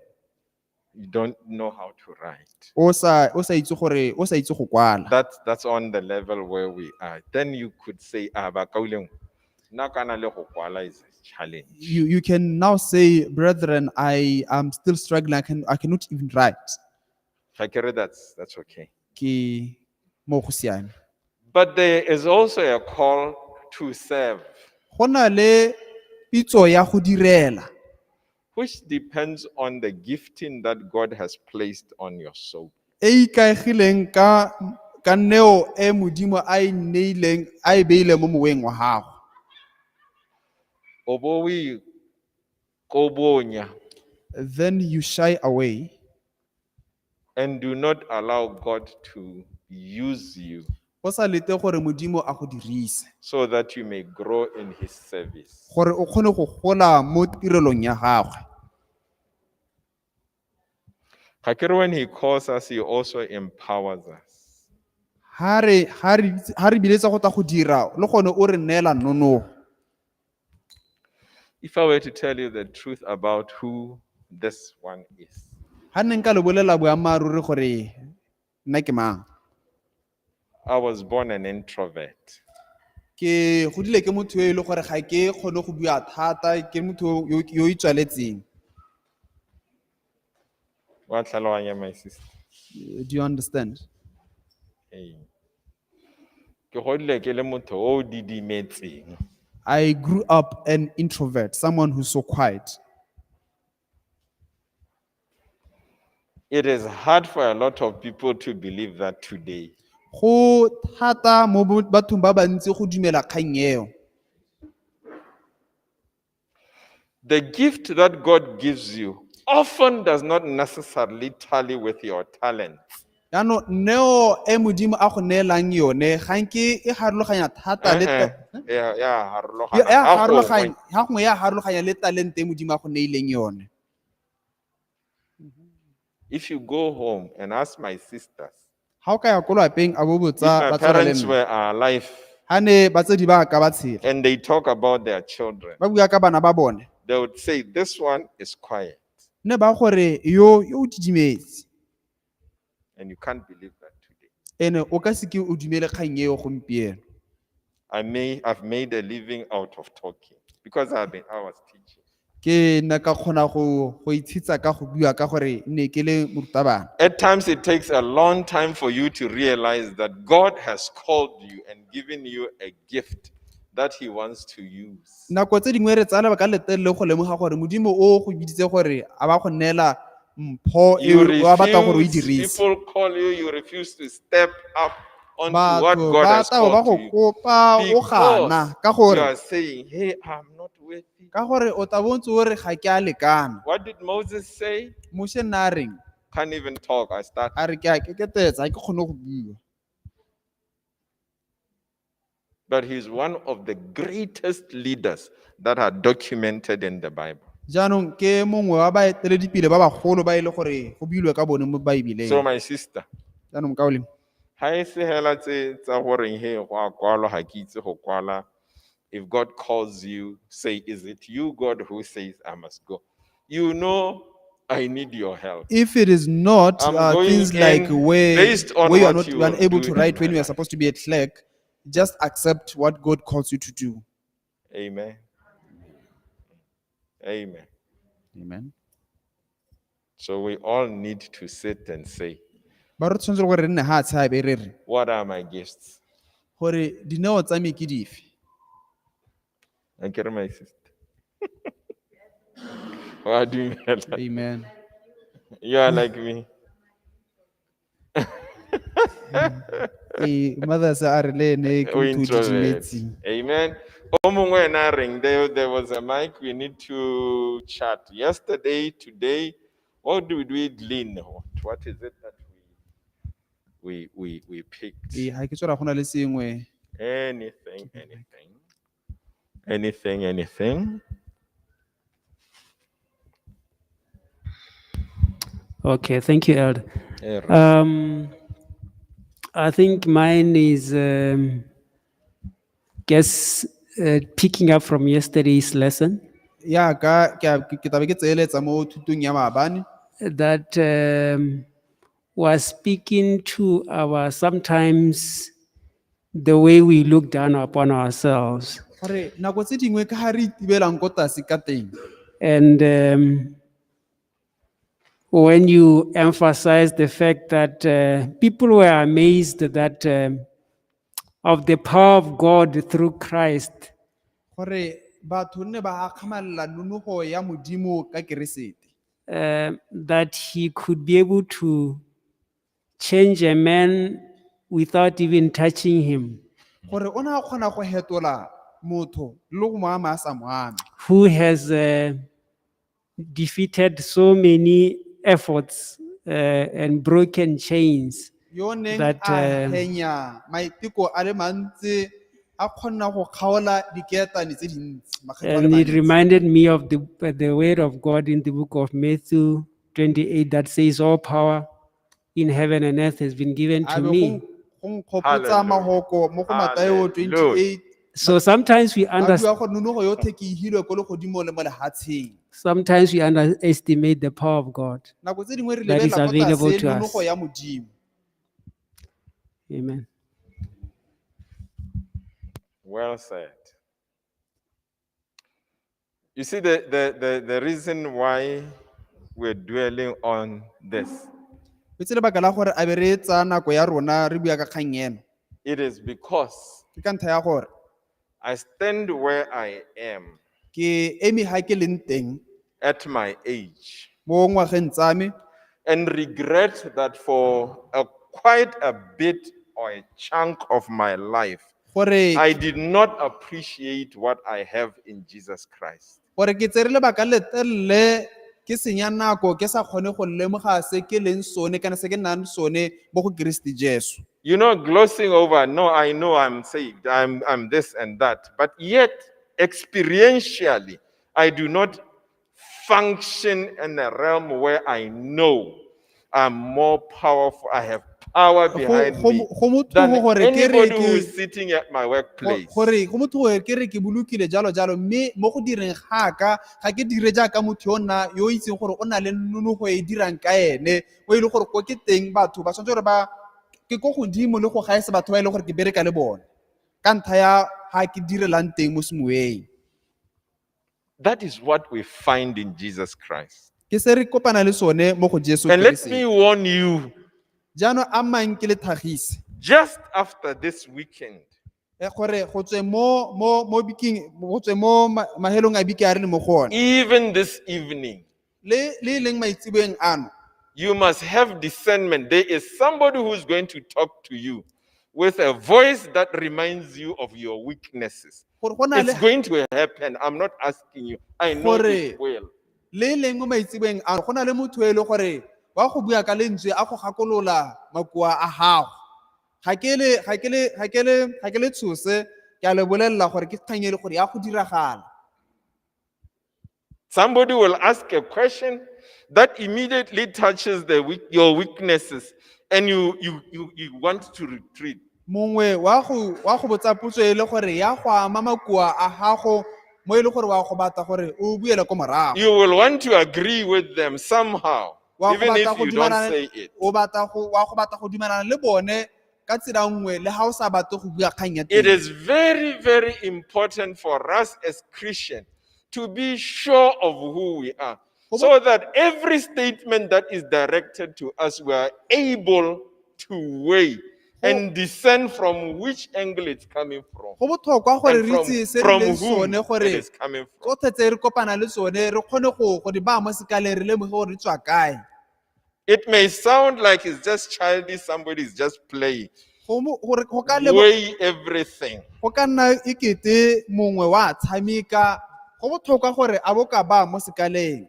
[SPEAKER 1] You don't know how to write.
[SPEAKER 2] O sa itse gore, o sa itse go kwala.
[SPEAKER 1] That's on the level where we are. Then you could say, bakaulengwe, nna kana le go kwala is a challenge.
[SPEAKER 2] You can now say, brethren, I am still struggling. I cannot even write.
[SPEAKER 1] Ga ke re that's okay.
[SPEAKER 2] Ke mo go siame.
[SPEAKER 1] But there is also a call to serve,
[SPEAKER 2] Go na le pitso ya go direla,
[SPEAKER 1] which depends on the gifting that God has placed on your soul.
[SPEAKER 2] e ikaegileng ka neo e Modimo a e neileng, a e beileng mo moweng wa gago.
[SPEAKER 1] O bo o ikobonya
[SPEAKER 2] Then you shy away
[SPEAKER 1] and do not allow God to use you
[SPEAKER 2] o sa lete gore Modimo a go dirise
[SPEAKER 1] so that you may grow in his service.
[SPEAKER 2] gore o kgone go gola mo tirelong ya gagwe.
[SPEAKER 1] Ga ke re when he calls us, he also empowers us.
[SPEAKER 2] Ha re biletsa go tla go dira, le gone o re neela nonofo.
[SPEAKER 1] If I were to tell you the truth about who this one is,
[SPEAKER 2] Ha nne nka le bolela boammaaruri gore nna ke mang.
[SPEAKER 1] I was born an introvert.
[SPEAKER 2] Ke godile ke motho yo e leng gore ga ke kgone go bua thata, ke motho yo itswaletseng.
[SPEAKER 1] Wa tlhaloganya, my sister?
[SPEAKER 2] Do you understand?
[SPEAKER 1] Ee. Ke godile ke le motho o didimetseng.
[SPEAKER 2] I grew up an introvert, someone who's so quiet.
[SPEAKER 1] It is hard for a lot of people to believe that today.
[SPEAKER 2] Go thata mo bathong ba bantsi go dumela kgang eo.
[SPEAKER 1] The gift that God gives you often does not necessarily tally with your talents.
[SPEAKER 2] Jaanong neo e Modimo a go neelang yone ga nke e harologanya thata le
[SPEAKER 1] Eh, eh, ya harologana.
[SPEAKER 2] Ya
[SPEAKER 1] Ga
[SPEAKER 2] harologanya,
[SPEAKER 1] gongwe.
[SPEAKER 2] ga gongwe ya harologanya le talente e Modimo a go neileng yone.
[SPEAKER 1] If you go home and ask my sisters,
[SPEAKER 2] Ha o ka ya ko lapeng a bo
[SPEAKER 1] if
[SPEAKER 2] botsa
[SPEAKER 1] my
[SPEAKER 2] batsadi ba le
[SPEAKER 1] parents
[SPEAKER 2] nna.
[SPEAKER 1] were alive
[SPEAKER 2] Ha ne batsadi ba ka ba tshela,
[SPEAKER 1] and they talk about their children,
[SPEAKER 2] ba bua ka bana ba bone,
[SPEAKER 1] they would say, this one is quiet.
[SPEAKER 2] ne ba gore yo o didimetse.
[SPEAKER 1] And you can't believe that today.
[SPEAKER 2] Ene o ka seke o dumele kgang eo gompieno.
[SPEAKER 1] I've made a living out of talking because I was teaching.
[SPEAKER 2] Ke nna ka kgona go itshetsa ka go bua ka gore ne ke le morutabana.
[SPEAKER 1] At times it takes a long time for you to realize that God has called you and given you a gift that he wants to use.
[SPEAKER 2] Nako tse dingwe re tsaya lebaka le letelele go lemoga gore Modimo o go biditse gore a ba go neela mpho e
[SPEAKER 1] You
[SPEAKER 2] o a batlang gore o e
[SPEAKER 1] refuse,
[SPEAKER 2] dirise.
[SPEAKER 1] people call you, you refuse to step up. onto what
[SPEAKER 2] Batho
[SPEAKER 1] God
[SPEAKER 2] ba
[SPEAKER 1] has
[SPEAKER 2] tla bo ba
[SPEAKER 1] called
[SPEAKER 2] go
[SPEAKER 1] to you.
[SPEAKER 2] kopa o gana ka
[SPEAKER 1] Because you
[SPEAKER 2] gore
[SPEAKER 1] are saying, hey, I'm not worthy.
[SPEAKER 2] ka gore o tla bo ntse o re ga ke a lekana.
[SPEAKER 1] What did Moses say?
[SPEAKER 2] Moshe nna a reng?
[SPEAKER 1] Can't even talk. I start.
[SPEAKER 2] A re ke a keketetsa, ga ke kgone go bua.
[SPEAKER 1] But he's one of the greatest leaders that are documented in the Bible.
[SPEAKER 2] Jaanong ke mongwe wa baeteledipele ba bagolo ba e le gore go builwe ka bone mo Baebeleng.
[SPEAKER 1] So, my sister,
[SPEAKER 2] Jaanong mokaulengwe,
[SPEAKER 1] ha e se hela tse tsa goreng he go a kwalwa, ha ke itse go kwala. If God calls you, say, is it you, God, who says I must go? You know, I need your help.
[SPEAKER 2] If it is not
[SPEAKER 1] I'm going
[SPEAKER 2] things like
[SPEAKER 1] in
[SPEAKER 2] where,
[SPEAKER 1] based on
[SPEAKER 2] where you are
[SPEAKER 1] what
[SPEAKER 2] not
[SPEAKER 1] you
[SPEAKER 2] you are
[SPEAKER 1] will
[SPEAKER 2] unable
[SPEAKER 1] do
[SPEAKER 2] to
[SPEAKER 1] in
[SPEAKER 2] write
[SPEAKER 1] my
[SPEAKER 2] when you are
[SPEAKER 1] life.
[SPEAKER 2] supposed to be a clerk, just accept what God calls you to do.
[SPEAKER 1] Amen. Amen.
[SPEAKER 2] Amen.
[SPEAKER 1] So we all need to sit and say,
[SPEAKER 2] Ba re tshwanetse gore re nne ha tshabe re re
[SPEAKER 1] what are my gifts?
[SPEAKER 2] gore dineo tsa me ke dife.
[SPEAKER 1] Akere my sister. Wa dumela.
[SPEAKER 2] Amen.
[SPEAKER 1] You are like me.
[SPEAKER 2] Ee, mothers a re le ene ke
[SPEAKER 1] We
[SPEAKER 2] motho o
[SPEAKER 1] introvert.
[SPEAKER 2] didimetseng.
[SPEAKER 1] Amen. O mongwe ena a reng, there was a mic, we need to chat. Yesterday, today, what did we glean? What is it that we picked?
[SPEAKER 2] Ee, ha ke tsora go na le sengwe.
[SPEAKER 1] Anything, anything. Anything, anything.
[SPEAKER 6] Okay, thank you, Elder.
[SPEAKER 1] Eh, Ra-
[SPEAKER 6] I think mine is, guess, picking up from yesterday's lesson
[SPEAKER 2] Yaka ke a- ke tla be ke tseeletsa mo thutong ya maabane
[SPEAKER 6] that was speaking to our sometimes the way we look down upon ourselves.
[SPEAKER 2] Gore nako tse dingwe ka ga re itibelang ko tlase ka teng.
[SPEAKER 6] And when you emphasize the fact that people were amazed that of the power of God through Christ,
[SPEAKER 2] Gore batho nne ba akgamalela nonofo ya Modimo ka Keresete.
[SPEAKER 6] That he could be able to change a man without even touching him,
[SPEAKER 2] Gore o ne a kgona go hetola motho le go mo ama a sa mo ame.
[SPEAKER 6] Who has defeated so many efforts and broken chains.
[SPEAKER 2] Yo neng
[SPEAKER 6] That,
[SPEAKER 2] a henya maiteko a le mantsi a kgona go kgaola dikeetane tse dintsi makgetlo a le
[SPEAKER 6] And it
[SPEAKER 2] mantsi.
[SPEAKER 6] reminded me of the word of God in the book of Matthew 28 that says, "All power in heaven and earth has been given
[SPEAKER 2] A
[SPEAKER 6] to
[SPEAKER 2] be
[SPEAKER 6] me."
[SPEAKER 2] go nkgopotsa
[SPEAKER 1] Hallelujah.
[SPEAKER 2] mahoko mo go Mathaio
[SPEAKER 1] Hallelujah.
[SPEAKER 2] 28
[SPEAKER 6] So sometimes we
[SPEAKER 2] a bua
[SPEAKER 6] understand.
[SPEAKER 2] gore nonogo yotlhe ke e hilwe ko legodimo le mo lehatsheng.
[SPEAKER 6] Sometimes we underestimate the power of God.
[SPEAKER 2] Nako tse dingwe re
[SPEAKER 6] That is
[SPEAKER 2] lebelela ko
[SPEAKER 6] available
[SPEAKER 2] tlase
[SPEAKER 6] to us.
[SPEAKER 2] nonogo ya Modimo.
[SPEAKER 6] Amen.
[SPEAKER 1] Well said. You see, the reason why we're dwelling on this,
[SPEAKER 2] O itse lebaka la gore a be re tsaya nako ya rona re bua ka kgang eno
[SPEAKER 1] it is because
[SPEAKER 2] ke ka ntlha ya gore
[SPEAKER 1] I stand where I am
[SPEAKER 2] ke eme ha ke leng teng
[SPEAKER 1] at my age
[SPEAKER 2] mo ngwageng tsa me
[SPEAKER 1] and regret that for quite a bit or a chunk of my life,
[SPEAKER 2] gore
[SPEAKER 1] I did not appreciate what I have in Jesus Christ.
[SPEAKER 2] Gore ke tsere lebaka le telele ke senya nako ke sa kgone go lemoga se ke leng sone kana se ke nnang sone mo go Keresete Jesu.
[SPEAKER 1] Glossing over, no, I know I'm saved, I'm this and that. But yet, experientially, I do not function in a realm where I know I'm more powerful, I have power
[SPEAKER 2] Go
[SPEAKER 1] behind
[SPEAKER 2] go
[SPEAKER 1] me
[SPEAKER 2] go motho
[SPEAKER 1] than
[SPEAKER 2] gore ke re
[SPEAKER 1] anybody who
[SPEAKER 2] ke
[SPEAKER 1] is sitting at my workplace.
[SPEAKER 2] Gore go motho gore ke re ke bolokile jalo jalo mme mo go direng ga ka ga ke dire jaaka motho yo nna yo o itseng gore o na le nonofo e dirang ka ene o e le gore ko ke teng batho ba tshwanetse gore ba ke ko godimo le go gaisa batho ba e leng gore ke bereka le bone ka ntlha ya ga ke direlang teng mo semoyeng.
[SPEAKER 1] That is what we find in Jesus Christ.
[SPEAKER 2] Ke se re kopana le sone mo go Jesu
[SPEAKER 1] And let me
[SPEAKER 2] Keresete.
[SPEAKER 1] warn you,
[SPEAKER 2] Jaanong a mang ke le tlhagise
[SPEAKER 1] just after this weekend,
[SPEAKER 2] e gore go tswe mo biking go tswe mo mahelong a biki a re le mo go one
[SPEAKER 1] even this evening,
[SPEAKER 2] le e leng maitseboeng ano
[SPEAKER 1] you must have discernment. There is somebody who's going to talk to you. with a voice that reminds you of your weaknesses.
[SPEAKER 2] Gore go na le
[SPEAKER 1] It's going to happen. I'm not asking you. I know
[SPEAKER 2] Gore-
[SPEAKER 1] it will.
[SPEAKER 2] le e leng mo maitsebeng ano go na le motho e le gore wa go bua ka lentswe a go gakolola makoa a gago. Ga ke le tshose, ke a le bolelela gore ke kgang e le gore ya go diragala.
[SPEAKER 1] Somebody will ask a question that immediately touches your weaknesses and you want to retreat.
[SPEAKER 2] Mongwe wa go botsa potso e le gore ya go ama makoa a gago mo e le gore wa go batla gore o buele ko morago.
[SPEAKER 1] You will want to agree with them somehow,
[SPEAKER 2] Wa go
[SPEAKER 1] even
[SPEAKER 2] batla
[SPEAKER 1] if
[SPEAKER 2] go
[SPEAKER 1] you don't
[SPEAKER 2] dumelana-
[SPEAKER 1] say it.
[SPEAKER 2] O batla go wa go batla go dumelana le bone ka tsela nngwe le ga o sa batle go bua kgang ya
[SPEAKER 1] It
[SPEAKER 2] teng.
[SPEAKER 1] is very, very important for us as Christians to be sure of who we are, so that every statement that is directed to us, we are able to weigh and discern from which angle it's coming from.
[SPEAKER 2] Go botlhokwa gore
[SPEAKER 1] And
[SPEAKER 2] re
[SPEAKER 1] from,
[SPEAKER 2] itse se re
[SPEAKER 1] from
[SPEAKER 2] leng
[SPEAKER 1] whom
[SPEAKER 2] sone
[SPEAKER 1] it
[SPEAKER 2] gore
[SPEAKER 1] is coming from.
[SPEAKER 2] tsotlhe tse re kopana le tsone re kgone go di baya mo sekaleng re lemoge gore di tswa kae.
[SPEAKER 1] It may sound like it's just childish, somebody is just playing.
[SPEAKER 2] Gore go ka lebo-
[SPEAKER 1] Weigh everything.
[SPEAKER 2] go ka nna ekete mongwe wa tshameka, go botlhokwa gore a bo ka baya mo sekaleng.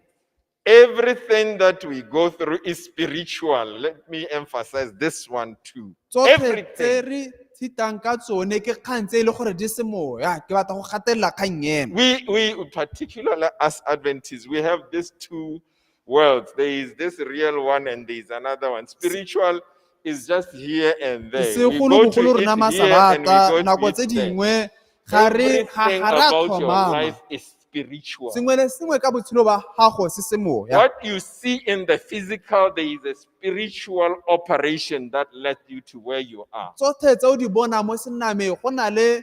[SPEAKER 1] Everything that we go through is spiritual. Let me emphasize this one too.
[SPEAKER 2] Tsotlhe tse
[SPEAKER 1] Everything.
[SPEAKER 2] re thitang ka tsone ke kgang tse e le gore di semoya, ke batla go gatelela kgang eno.
[SPEAKER 1] We particularly as Adventists, we have these two worlds. There is this real one and there is another one. Spiritual is just here and there. We go to
[SPEAKER 2] Segolobogolo
[SPEAKER 1] it
[SPEAKER 2] rona
[SPEAKER 1] here and we
[SPEAKER 2] masabata
[SPEAKER 1] go to
[SPEAKER 2] nako
[SPEAKER 1] it
[SPEAKER 2] tse
[SPEAKER 1] there.
[SPEAKER 2] dingwe ga re ga
[SPEAKER 1] Everything
[SPEAKER 2] ga re a
[SPEAKER 1] about your
[SPEAKER 2] tlhomama.
[SPEAKER 1] life is spiritual.
[SPEAKER 2] Sengwe le sengwe ka botshelo ba gago se semoya.
[SPEAKER 1] What you see in the physical, there is a spiritual operation that led you to where you are.
[SPEAKER 2] Tsotlhe tse o di bona mo senameng go na le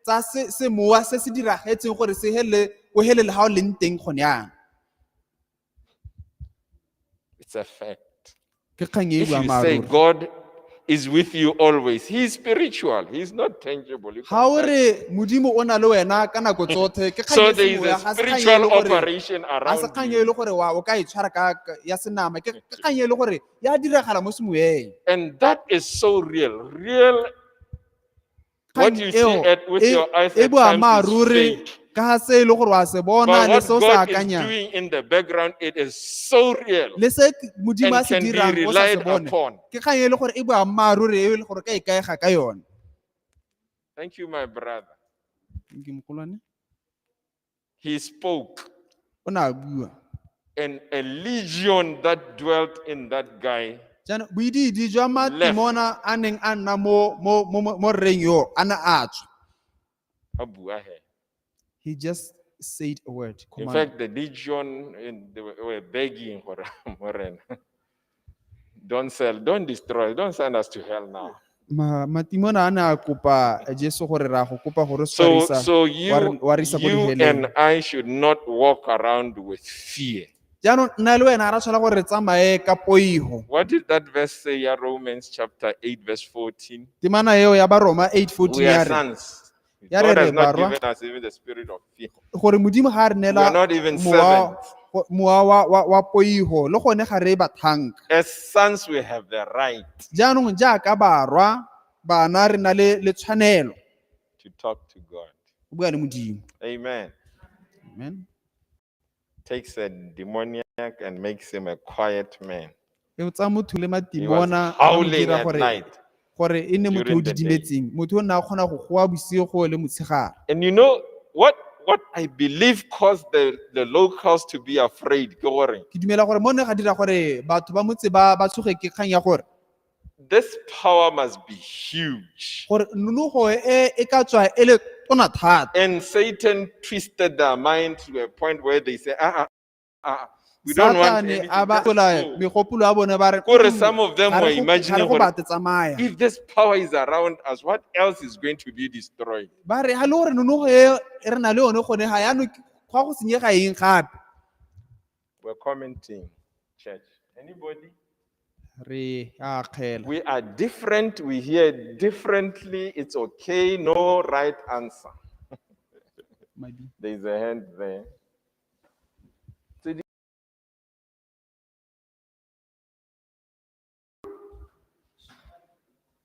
[SPEAKER 2] tsa semowa se se diragetseng gore se helele o helele ga o leng teng gone yang.
[SPEAKER 1] It's a fact.
[SPEAKER 2] Ke kgang e e
[SPEAKER 1] If you say
[SPEAKER 2] boammaaruri.
[SPEAKER 1] God is with you always, He is spiritual, He is not tangible. You
[SPEAKER 2] Ga
[SPEAKER 1] can't
[SPEAKER 2] o
[SPEAKER 1] touch
[SPEAKER 2] re modimo o na le wena ka nako tsotlhe ke kgang
[SPEAKER 1] So
[SPEAKER 2] e
[SPEAKER 1] there is
[SPEAKER 2] semoya,
[SPEAKER 1] a
[SPEAKER 2] ga se kgang e
[SPEAKER 1] spiritual
[SPEAKER 2] le gore-
[SPEAKER 1] operation
[SPEAKER 2] ga se
[SPEAKER 1] around
[SPEAKER 2] kgang e
[SPEAKER 1] you.
[SPEAKER 2] le gore wa o ka e tshwara ya senama, ke kgang e le gore ya diragala mo semoyeng.
[SPEAKER 1] And that is so real. Real, what
[SPEAKER 2] Kgang
[SPEAKER 1] you see
[SPEAKER 2] eo
[SPEAKER 1] with your eyes
[SPEAKER 2] e
[SPEAKER 1] at times is
[SPEAKER 2] boammaaruri
[SPEAKER 1] fake.
[SPEAKER 2] ka ga se e le gore wa se bona
[SPEAKER 1] But
[SPEAKER 2] le
[SPEAKER 1] what
[SPEAKER 2] se o se
[SPEAKER 1] God is
[SPEAKER 2] akanyang
[SPEAKER 1] doing in the background, it is so real
[SPEAKER 2] le se modimo a
[SPEAKER 1] and
[SPEAKER 2] se
[SPEAKER 1] can be
[SPEAKER 2] dirang o sa se
[SPEAKER 1] relied
[SPEAKER 2] bone,
[SPEAKER 1] upon.
[SPEAKER 2] ke kgang e le gore e boammaaruri e le gore ka ikaega ka yone.
[SPEAKER 1] Thank you, my brother.
[SPEAKER 2] Ke mogolwane.
[SPEAKER 1] He spoke,
[SPEAKER 2] O ne a bua
[SPEAKER 1] and a legion that dwelt in that guy
[SPEAKER 2] jaanong boidiidi jwa matimona a neng a nna mo rreng yo a ne a tswa.
[SPEAKER 1] A bua he.
[SPEAKER 2] He just said a word
[SPEAKER 1] In
[SPEAKER 2] command.
[SPEAKER 1] fact, the legion they were begging for Morena. Don't sell, don't destroy, don't send us to hell now.
[SPEAKER 2] Matimona a ne a kopa Jesu gore ra go kopa gore o se
[SPEAKER 1] So,
[SPEAKER 2] ka re isa-
[SPEAKER 1] so you,
[SPEAKER 2] wa re isa ko
[SPEAKER 1] you
[SPEAKER 2] diheleng.
[SPEAKER 1] and I should not walk around with fear.
[SPEAKER 2] Jaanong nna le wena ga ra tshwanela gore re tsamaye ka poigo.
[SPEAKER 1] What did that verse say? Yeah, Romans chapter 8, verse 14.
[SPEAKER 2] Temana eo ya Baroma 8:14
[SPEAKER 1] We
[SPEAKER 2] ya
[SPEAKER 1] are
[SPEAKER 2] re
[SPEAKER 1] sons.
[SPEAKER 2] Ya
[SPEAKER 1] God
[SPEAKER 2] re
[SPEAKER 1] has
[SPEAKER 2] re
[SPEAKER 1] not
[SPEAKER 2] barwa.
[SPEAKER 1] given us even the spirit of fear.
[SPEAKER 2] Gore modimo ga a re
[SPEAKER 1] We
[SPEAKER 2] neela
[SPEAKER 1] are not even
[SPEAKER 2] mowa
[SPEAKER 1] servants.
[SPEAKER 2] mowa wa poigo le gone ga re bathanka.
[SPEAKER 1] As sons, we have the right
[SPEAKER 2] Jaanong jaaka barwa bana re na le tshwanelo
[SPEAKER 1] to talk to God.
[SPEAKER 2] go bua le modimo.
[SPEAKER 1] Amen.
[SPEAKER 2] Amen.
[SPEAKER 1] Takes a demoniac and makes him a quiet man.
[SPEAKER 2] E tsaya motho le
[SPEAKER 1] He was
[SPEAKER 2] matimona a mo
[SPEAKER 1] howling
[SPEAKER 2] dira
[SPEAKER 1] at
[SPEAKER 2] gore
[SPEAKER 1] night.
[SPEAKER 2] gore e nne motho o
[SPEAKER 1] during the day.
[SPEAKER 2] didimetseng, motho o nne a kgona go goa bosigo le motshegare.
[SPEAKER 1] And you know what I believe caused the locals to be afraid? Ke gore,
[SPEAKER 2] Ke dumela gore mo ne ga dira gore batho ba motse ba tshoge ke kgang ya gore
[SPEAKER 1] this power must be huge.
[SPEAKER 2] gore nonogo e e ka tswa e le tona thata.
[SPEAKER 1] And Satan twisted their mind to a point where they say, ah, ah, ah, we don't want
[SPEAKER 2] Satane
[SPEAKER 1] anything.
[SPEAKER 2] a ba
[SPEAKER 1] Just
[SPEAKER 2] fetola
[SPEAKER 1] go.
[SPEAKER 2] megopolo ya bone ba re,
[SPEAKER 1] Kore some of them
[SPEAKER 2] ga
[SPEAKER 1] were
[SPEAKER 2] re go- ga
[SPEAKER 1] imagining
[SPEAKER 2] re go
[SPEAKER 1] gore
[SPEAKER 2] batle tsamaya."
[SPEAKER 1] if this power is around us, what else is going to be destroyed?
[SPEAKER 2] Ba re ha le gore nonogo e e re na le yone gone ga yaanong go a go senyega eng gape.
[SPEAKER 1] We're commenting, church. Anybody?
[SPEAKER 2] Re a akgela.
[SPEAKER 1] We are different. We hear differently. It's okay. No right answer.
[SPEAKER 2] Madi.
[SPEAKER 1] There is a hand there.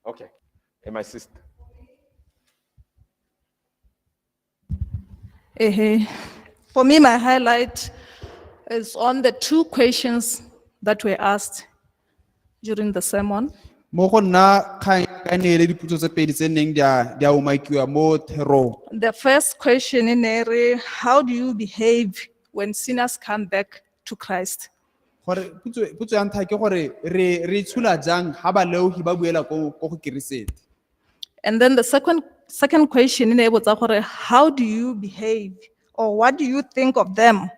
[SPEAKER 1] Okay. My sister.
[SPEAKER 7] Ehe. For me, my highlight is on the two questions that were asked during the sermon.
[SPEAKER 2] Mo go nna kgang ka ne e le dipotso tse pedi tse neng di a umakiwa mo therong.
[SPEAKER 7] The first question in ere, how do you behave when sinners come back to Christ?
[SPEAKER 2] Gore potso ya ntlha ke gore re itshula jang ha baleohi ba buela ko go Keresete.
[SPEAKER 7] And then the second question in ere botsa gore, how do you behave or what do you think of them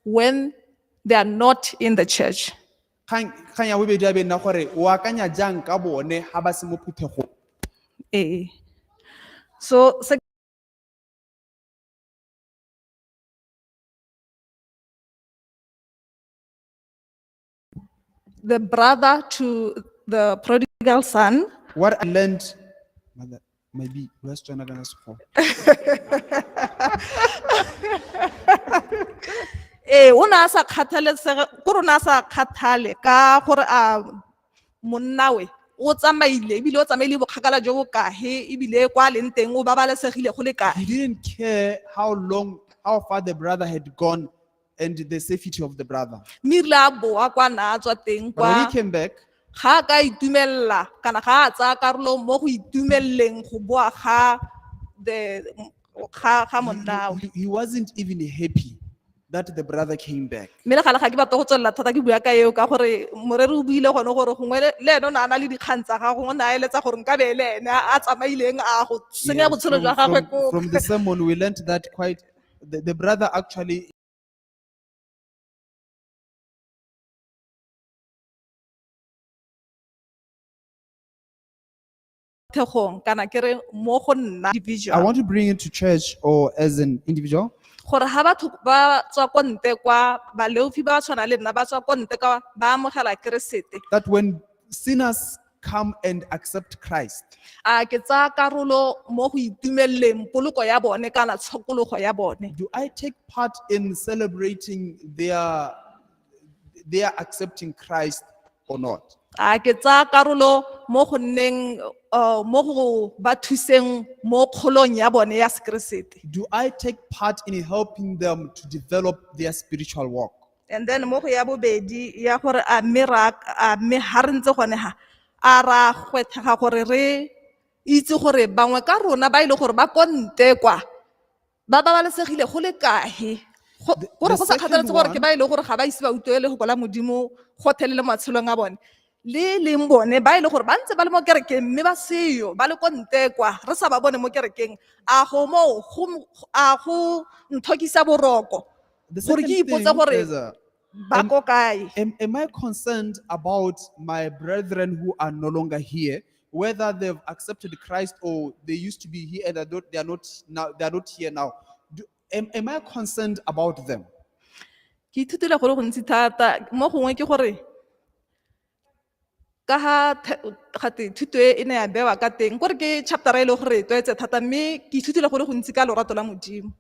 [SPEAKER 7] when they are not in the church?
[SPEAKER 2] Kgang ya bobedi ya be nna gore o akanya jang ka bone ha ba se mo phuthegong.
[SPEAKER 7] So the brother to the prodigal son.
[SPEAKER 2] What I learned, mother, maybe bua Setswana kana Sekgowa.
[SPEAKER 7] O ne a sa kgathalesege, kore o ne a sa kgathale ka gore a monnawe o tsamaile, ebile o tsamaile bokgakala jo bo kae, ebile kwa a leng teng o babalesegile go le kae.
[SPEAKER 2] He didn't care how long, how far the brother had gone and the safety of the brother.
[SPEAKER 7] Mme erile a boa kwa na a tswa teng
[SPEAKER 2] But when he
[SPEAKER 7] kwa,
[SPEAKER 2] came back,
[SPEAKER 7] ga a ka itumelela kana ga a tsaya karolo mo go itumeleleng go boa ga the, ga monnawe.
[SPEAKER 2] he wasn't even happy that the brother came back.
[SPEAKER 7] Mme le gale ga ke batla go tswelela thata ke bua ka eo ka gore moreri o buile gone gore gongwe le ene o ne a na le dikgang tsa gagwe, o ne a eletsa gore nkabe e le ene a tsamaileng a go senya botshelo jwa gagwe koo.
[SPEAKER 2] From the sermon, we learned that quite the brother actually
[SPEAKER 7] Thegong, kana ke re mo go nna individual.
[SPEAKER 2] I want to bring it to church or as an individual.
[SPEAKER 7] Gore ha batho ba tswa ko ntle kwa, baleofi ba tshwana le nna ba tswa ko ntle kwa, ba amogela Keresete.
[SPEAKER 2] That when sinners come and accept Christ,
[SPEAKER 7] A ke tsaya karolo mo go itumeleleng poloko ya bone kana tshokologo ya bone.
[SPEAKER 2] Do I take part in celebrating their accepting Christ or not?
[SPEAKER 7] A ke tsaya karolo mo go nneng, mo go ba thuseng mo kgolong ya bone ya Sekeresete.
[SPEAKER 2] Do I take part in helping them to develop their spiritual walk?
[SPEAKER 7] And then mo go ya bobedi ya gore a mme ra, a mme ha re ntse gone ha, a ra gwethega gore re itse gore bangwe ka rona ba ile gore ba ko ntle kwa, ba babalesegile go le kae. Gore
[SPEAKER 2] The
[SPEAKER 7] go sa
[SPEAKER 2] second
[SPEAKER 7] kgathaletse gore ke
[SPEAKER 2] one
[SPEAKER 7] ba ile gore ga ba ise ba utlwe lefoko la Modimo gotlhelele mo matshelong a bone. Le leng bone ba ile gore ba ntse ba le mo kerekeng mme ba seyo, ba le ko ntle kwa, re sa ba bone mo kerekeng. A go moo, go m-, a go nthokisa boroko.
[SPEAKER 2] The
[SPEAKER 7] Gore ke
[SPEAKER 2] second
[SPEAKER 7] ipotse
[SPEAKER 2] thing
[SPEAKER 7] gore
[SPEAKER 2] is,
[SPEAKER 7] ba ko kae.
[SPEAKER 2] am I concerned about my brethren who are no longer here, whether they've accepted Christ or they used to be here and they are not now, they are not here now? Am I concerned about them?
[SPEAKER 7] Ke ithutile go le gontsi thata, mo gongwe ke gore ka ha gate thuto e e ne ya bewa ka teng, kore ke chapter e le gore e tlwaetse thata, mme ke ithutile go le gontsi ka lorato la Modimo.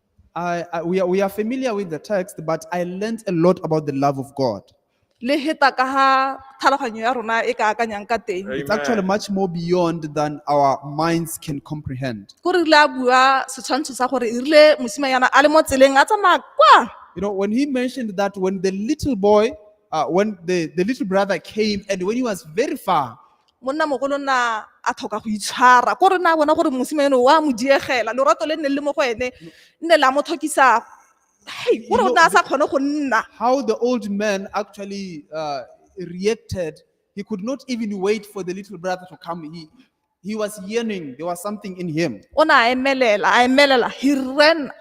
[SPEAKER 2] We are familiar with the text, but I learned a lot about the love of God.
[SPEAKER 7] Le heta ka ha tlhaloganyo ya rona e ka akanyang ka teng.
[SPEAKER 2] It's actually
[SPEAKER 1] Amen.
[SPEAKER 2] much more beyond than our minds can comprehend.
[SPEAKER 7] Kore rile a bua setshwantsho sa gore e rile mosimanyana a le mo tseleng a tsamaya kwa.
[SPEAKER 2] When he mentioned that when the little boy, when the little brother came and when he was very far,
[SPEAKER 7] Monna mogolo na a tlhoka go itshwara, kore na bona gore mosimane o a mo diegela, lorato le nne le mo go ene, nne la mo tlhokisa, hei, kore o ne a sa kgone go nna.
[SPEAKER 2] How the old man actually reacted, he could not even wait for the little brother to come. He was yearning, there was something in him.
[SPEAKER 7] O ne a emelela, a emelela, he ran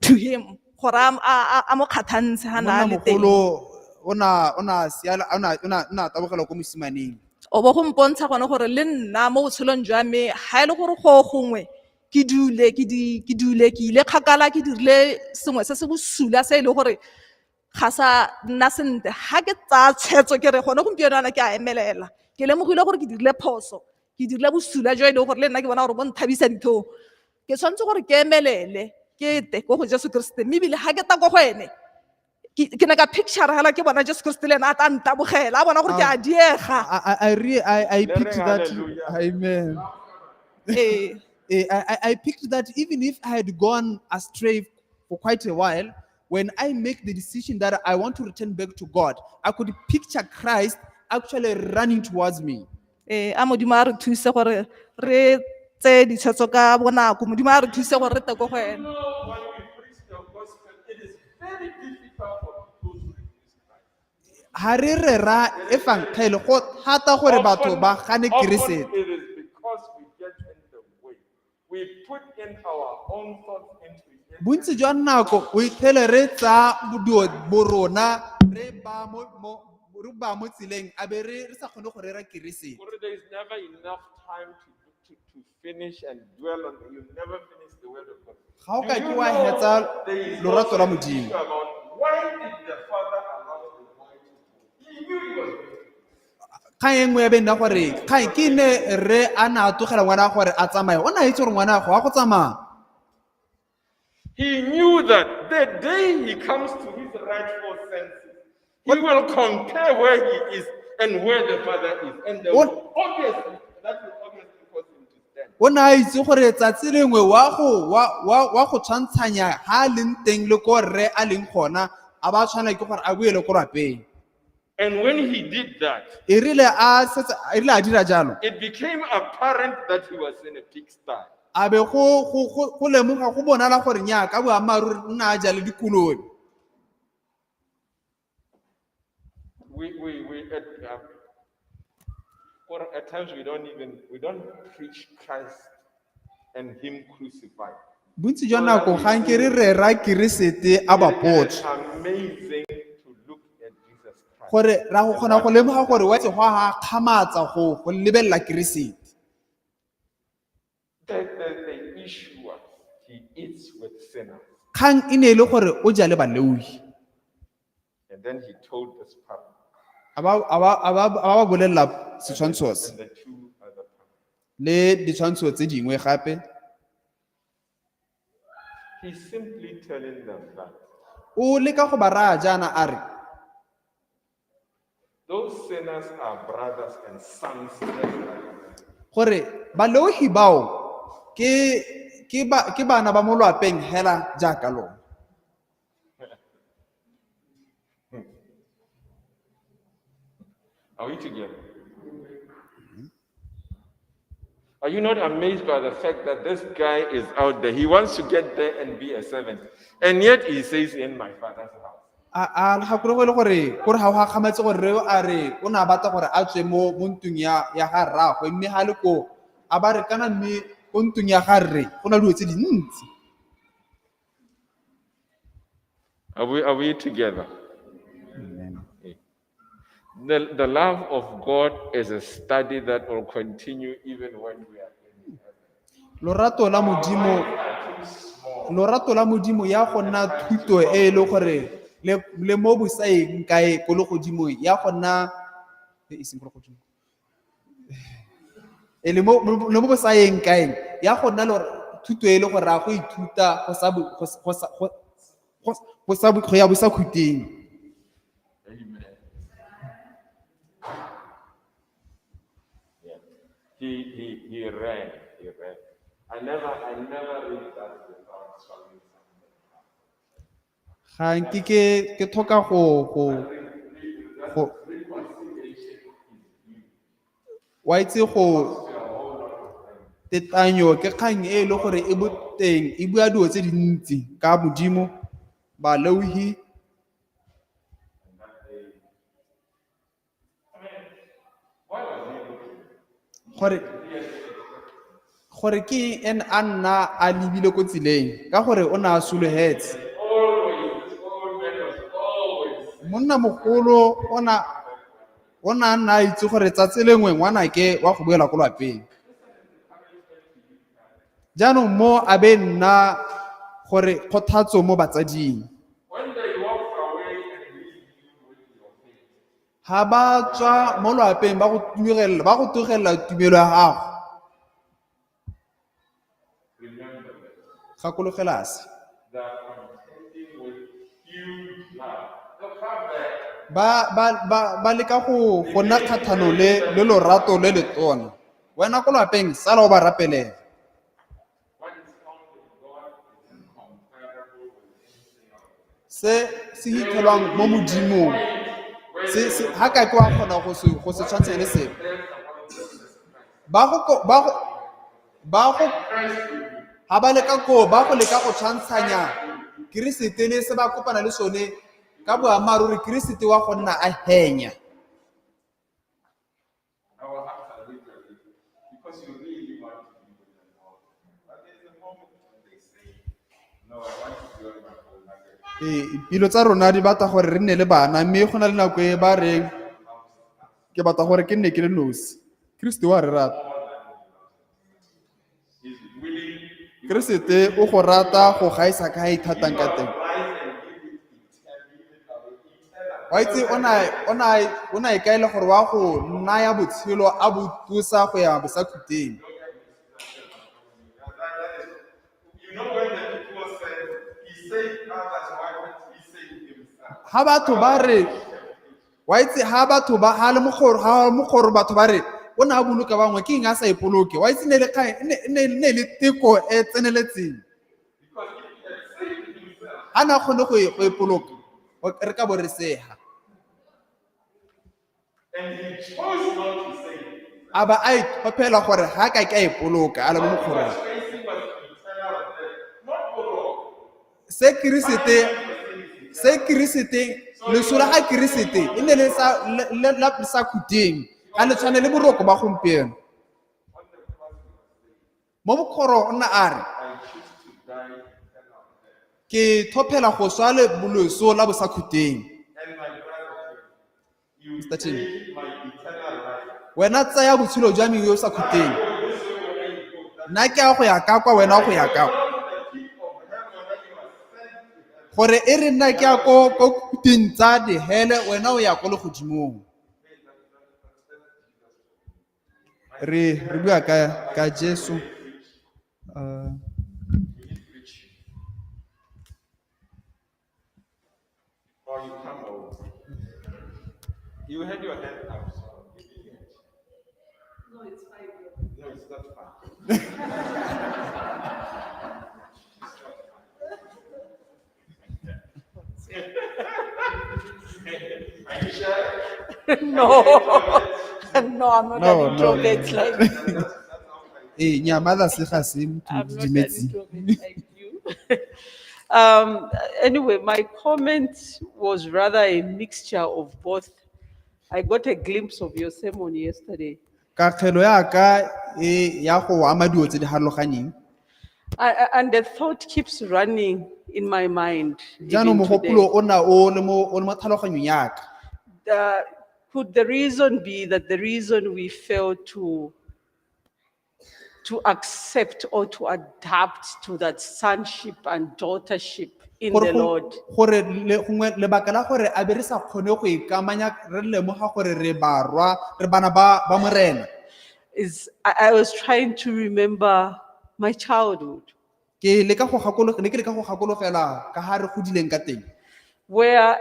[SPEAKER 7] to him gore a mo kgathantshe ha na a
[SPEAKER 2] Monna
[SPEAKER 7] le teng.
[SPEAKER 2] mogolo o na, o na siala, o na, o na, o na tabogela ko mosimaneng.
[SPEAKER 7] O bo go mpontsha gone gore le nna mo botshelong jwa me, ha e le gore go gongwe ke dule, ke di, ke dule, ke ile kgakala, ke dirile sengwe se se bosula se e leng gore ga sa nna sentle. Ha ke tsaya tshwetso ke re gone gompieno yana ke a emelela, ke lemogile gore ke dirile phoso, ke dirile bosula jo e leng gore le nna ke bona gore bo nthabisa ditlhong. Ke tshwanetse gore ke emelele, ke ete ko go Jesu Kriste, mme ebile ha ke tla ko go ene, ke ne ka picture hela ke bona Jesu Kriste le ena a tla ntabogela, a bona gore ke a diega.
[SPEAKER 2] I
[SPEAKER 1] Le reng
[SPEAKER 2] picture that.
[SPEAKER 1] hallelujah.
[SPEAKER 2] Amen.
[SPEAKER 7] Ee.
[SPEAKER 2] I picked that even if I had gone astray for quite a while, when I make the decision that I want to return back to God, I could picture Christ actually running towards me.
[SPEAKER 7] Ee, a Modimo a re thuse gore re tseye ditshwetso ka bonako, Modimo a re thuse gore re tle ko go
[SPEAKER 1] You
[SPEAKER 7] ene.
[SPEAKER 1] know, when we preach the gospel, it is very difficult for people to refuse Christ.
[SPEAKER 2] Ha re rera efangele go thata gore batho ba gane
[SPEAKER 1] Often
[SPEAKER 2] Keresete.
[SPEAKER 1] it is because we get in the way. We put in our own thoughts into it.
[SPEAKER 2] Bontsi jwa nako o itlhele re tsaya boduo borona re ba re ba mo tseleng a be re sa kgone go rera Keresete.
[SPEAKER 1] Gore there is never enough time to finish and dwell on. You never finish the word of God.
[SPEAKER 2] Ga o
[SPEAKER 1] Do
[SPEAKER 2] ka
[SPEAKER 1] you
[SPEAKER 2] ke wa
[SPEAKER 1] know
[SPEAKER 2] hetsa
[SPEAKER 1] there is
[SPEAKER 2] lorato
[SPEAKER 1] also
[SPEAKER 2] la
[SPEAKER 1] an
[SPEAKER 2] Modimo.
[SPEAKER 1] issue about why did the father allow the boy to go? He knew he was going to go.
[SPEAKER 2] Kgang e nngwe ya be nna gore kgang ke ne rre a ne a tlogela ngwana gore a tsamaye, o ne a itse gore ngwana go a go tsamaya.
[SPEAKER 1] He knew that the day he comes to his rightful senses, he will compare where he is and where the father is. And obviously, that will obviously cause him to stand.
[SPEAKER 2] O ne a itse gore tsatsi lengwe wa go tshwantshanya ha a leng teng le ko rre a leng gona, a ba tshwanela ke gore a boele ko lapeng.
[SPEAKER 1] And when he did that,
[SPEAKER 2] E rile a setse, e rile a dira jalo,
[SPEAKER 1] it became apparent that he was in a pigsty.
[SPEAKER 2] a be go lemoga go bonala gore nnyaa ka boammaaruri o ne a ja le dikolobe.
[SPEAKER 1] Or at times we don't even, we don't preach Christ and him crucified.
[SPEAKER 2] Bontsi jwa nako ga nke re rera Keresete a
[SPEAKER 1] It is
[SPEAKER 2] bapotswe.
[SPEAKER 1] amazing to look at Jesus Christ.
[SPEAKER 2] Gore ra go kgona go lemoga gore wa itse go a gakgamatsa go lebelela Keresete.
[SPEAKER 1] The issue was he eats with sinners.
[SPEAKER 2] Kgang e ne e le gore o ja le baleofi.
[SPEAKER 1] And then he told this parable.
[SPEAKER 2] A ba bolelela setshwantsho se.
[SPEAKER 1] And the two other parables.
[SPEAKER 2] Le ditshwantsho tse dingwe gape.
[SPEAKER 1] He's simply telling them that
[SPEAKER 2] O leka go ba raya jaana a re,
[SPEAKER 1] those sinners are brothers and sons. Just like them.
[SPEAKER 2] gore baleofi bao ke bana ba mo lwapeng hela jaaka lona.
[SPEAKER 1] Are we together? Are you not amazed by the fact that this guy is out there? He wants to get there and be a servant. And yet he says, in my father's house.
[SPEAKER 2] A gakologelwe le gore kore ga o gakgamatse gore rre a re o ne a batla gore a tswe mo ntlong ya ga rraagwe, mme ga le koo a ba re kana mme ko ntlong ya ga rre go na le dilo tse dintsi.
[SPEAKER 1] Are we together?
[SPEAKER 2] Amen.
[SPEAKER 1] The love of God is a study that will continue even when we are in heaven.
[SPEAKER 2] Lorato la Modimo, lorato la Modimo ya go nna thuto e e le gore le mo bosaeng kae ko legodimong ya go nna, e e seng ko legodimong. E le mo, mo, le mo bosaeng kae ya go nna le thuto e le gore ra go ithuta go sa bo, go sa, go sa, go, go, go sa bo, go ya bosakhuteng.
[SPEAKER 1] Amen. Yeah. He ran, he ran. I never read that without swallowing something.
[SPEAKER 2] Ga nke ke tlhoka go, go, go, wa itse go tetanyo ke kgang e le gore e boteng, e bua dilo tse dintsi ka Modimo, baleohi. Gore ke eng a nna a lebile ko tseleng ka gore o ne a sologetse. Monna mogolo o na nna a itse gore tsatsi lengwe ngwanake wa go boela ko lapeng. Jaanong mo a be nna gore kgothatso mo batsading. Ha ba tswa mo lwapeng ba go tlogelela tumelo ya gago. Gakologela se. Ba leka go nna kgatlhanong le lorato le letona. Wena ko lwapeng sala o ba rapelela. Se se hitlhelwang mo modimong se se ha ka ke wa kgona go se tshwantshanya le sepe. Ba go ha ba leka koo ba go leka go tshwantshanya keresete le se ba kopana le sone ka boammaaruri keresete wa go nna a henya.
[SPEAKER 1] Our hearts are literally, because you really want to be with the Lord. But there's a moment when they say, "No, I want to be on my own." I get
[SPEAKER 2] Ee, pilo tsa rona di batla gore re nne le bana mme go na le nako e ba reng ke batla gore ke nne ke le nosi. Keresete wa re rata.
[SPEAKER 1] He's willing
[SPEAKER 2] Keresete o go rata go gaisa ka ha ithatang ka teng.
[SPEAKER 1] rise and give it eternal, eternal.
[SPEAKER 2] Wa itse o na ikaela gore wa go naya botshelo a bo tlosa go ya bosakhutleng.
[SPEAKER 1] You know when the people said, "He saved others, why can't he save himself?"
[SPEAKER 2] Ha batho ba re wa itse ha batho ba ha le mogoro ha mogoro batho ba re o ne a boloka bangwe ke eng a sa ipoloke wa itse ne le kgang e ne le teko e tseneletseng.
[SPEAKER 1] Because if he had saved himself,
[SPEAKER 2] Ha na kgone go ipoloka re ka bo re sega.
[SPEAKER 1] And he chose not to save himself.
[SPEAKER 2] A ba a itlhophela gore ga ka ke a ipoloka a le mo
[SPEAKER 1] What he
[SPEAKER 2] mokgorong.
[SPEAKER 1] was facing was eternal death, not borrow.
[SPEAKER 2] Se keresete leso la ga keresete e ne le sa la sa khuteng ga le tshwane le boroko ba gompieno mo bokgoro o nna a re
[SPEAKER 1] I choose to die eternal death.
[SPEAKER 2] Ke thophela go swa le loso la bosakhuteng.
[SPEAKER 1] And my brother, you
[SPEAKER 2] Mr. Tim.
[SPEAKER 1] take my eternal life.
[SPEAKER 2] Wena tsaya botshelo jwa me yo sa khuteng nna ke a go ya ka kwa wena o go ya ka kwa. Gore e re nna ke ya ko khuteng tsa dihele wena o ya ko legodimong re bua ka Jesu.
[SPEAKER 1] Or you come over. You had your hand up, so I'm giving you a chance. No, it's fine. No, it's not fine.
[SPEAKER 5] No, I'm not
[SPEAKER 2] No,
[SPEAKER 5] an
[SPEAKER 2] no,
[SPEAKER 5] introvert like
[SPEAKER 2] Ee nya mother se ga se motho
[SPEAKER 8] I'm not an
[SPEAKER 2] didimetse.
[SPEAKER 8] introvert like you. Anyway, my comment was rather a mixture of both. I got a glimpse of your sermon yesterday.
[SPEAKER 2] Kakgelo ya ka e ya go ama dilo tse di harologanyeng.
[SPEAKER 8] And the thought keeps running in my mind even
[SPEAKER 2] Jaanong
[SPEAKER 8] today.
[SPEAKER 2] mogopolo o na o le mo tlhaloganyong ya ka.
[SPEAKER 8] Could the reason be that the reason we fail to accept or to adapt to that sonship and daughtership in
[SPEAKER 2] Gore
[SPEAKER 8] the Lord
[SPEAKER 2] gore le gongwe lebaka la gore a be re sa kgone go ikamanya re lemoga gore re barwa re bana ba morena
[SPEAKER 8] is I was trying to remember my childhood
[SPEAKER 2] ke leka go ne ke leka go gakologela ka ha re godileng ka teng
[SPEAKER 8] where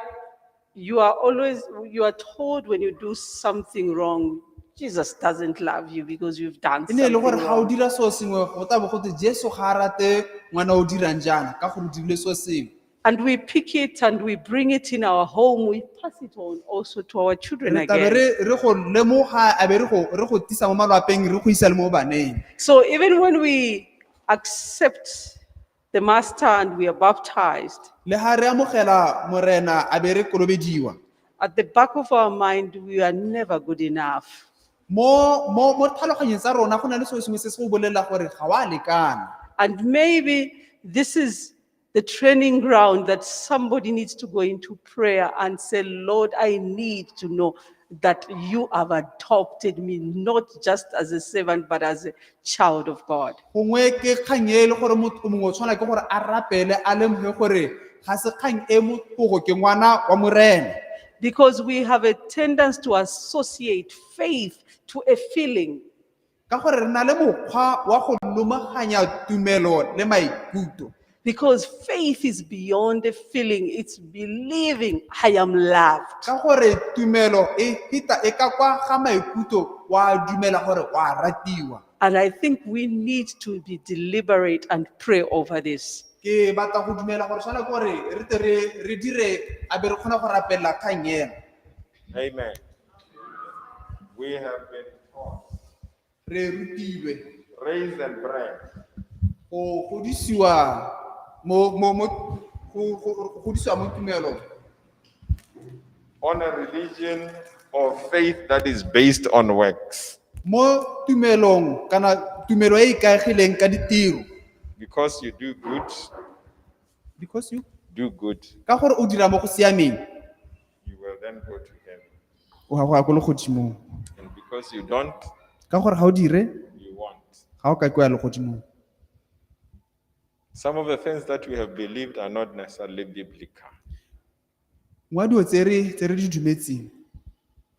[SPEAKER 8] you are always you are told when you do something wrong, Jesus doesn't love you because you've done
[SPEAKER 2] E ne e le
[SPEAKER 8] something
[SPEAKER 2] gore ga o
[SPEAKER 8] wrong.
[SPEAKER 2] dira seo sengwe go tla bo gote Jesu ga a rate ngwana o dirang jaana ka gore o dirile seo sengwe.
[SPEAKER 8] And we pick it and we bring it in our home, we pass it on also to our children
[SPEAKER 2] Re tlabe
[SPEAKER 8] again.
[SPEAKER 2] re go lemoga a be re go tisa mo malwapeng re go isa le mo baneng.
[SPEAKER 8] So even when we accept the Master and we are baptized,
[SPEAKER 2] Le ha re amogela morena a be re kolobediwa
[SPEAKER 8] at the back of our mind, we are never good enough.
[SPEAKER 2] Mo tlhaloganyong tsa rona go na le seo sengwe se se go bolelela gore ga wa lekana.
[SPEAKER 8] And maybe this is the training ground that somebody needs to go into prayer and say, "Lord, I need to know that you have adopted me, not just as a servant, but as a child of God."
[SPEAKER 2] Gongwe ke kgang e le gore motho mongwe o tshwana ke gore a rapele a lemoge gore ga se kgang e motogo ke ngwana wa morena.
[SPEAKER 8] Because we have a tendency to associate faith to a feeling.
[SPEAKER 2] Ka gore re na le mokgwa wa go lomaganya tumelo le maikutlo.
[SPEAKER 8] Because faith is beyond a feeling, it's believing I am loved.
[SPEAKER 2] Ka gore tumelo e feta e ka kwa ga maikutlo wa dumela gore wa ratiwa.
[SPEAKER 8] And I think we need to be deliberate and pray over this.
[SPEAKER 2] Ke batla go dumela gore tshwana ke gore re tle re dire a be re kgona go rapelela kgang ena.
[SPEAKER 1] Amen. We have been taught,
[SPEAKER 2] Re rutilwe
[SPEAKER 1] raised and bred
[SPEAKER 2] go godisiwa mo go godisiwa mo tumelong
[SPEAKER 1] on a religion or faith that is based on works.
[SPEAKER 2] Mo tumelong kana tumelo e ikaegileng ka ditiro.
[SPEAKER 1] Because you do good,
[SPEAKER 2] Because you
[SPEAKER 1] do good,
[SPEAKER 2] ka gore o dira mo go siameng,
[SPEAKER 1] you will then go to heaven.
[SPEAKER 2] O ya go ya ko legodimong.
[SPEAKER 1] And because you don't,
[SPEAKER 2] Ka gore ga o dire,
[SPEAKER 1] you won't.
[SPEAKER 2] Ga o ka ke wa ya legodimong.
[SPEAKER 1] Some of the things that we have believed are not necessarily biblical.
[SPEAKER 2] Ngwa dilo tse re di dumetseng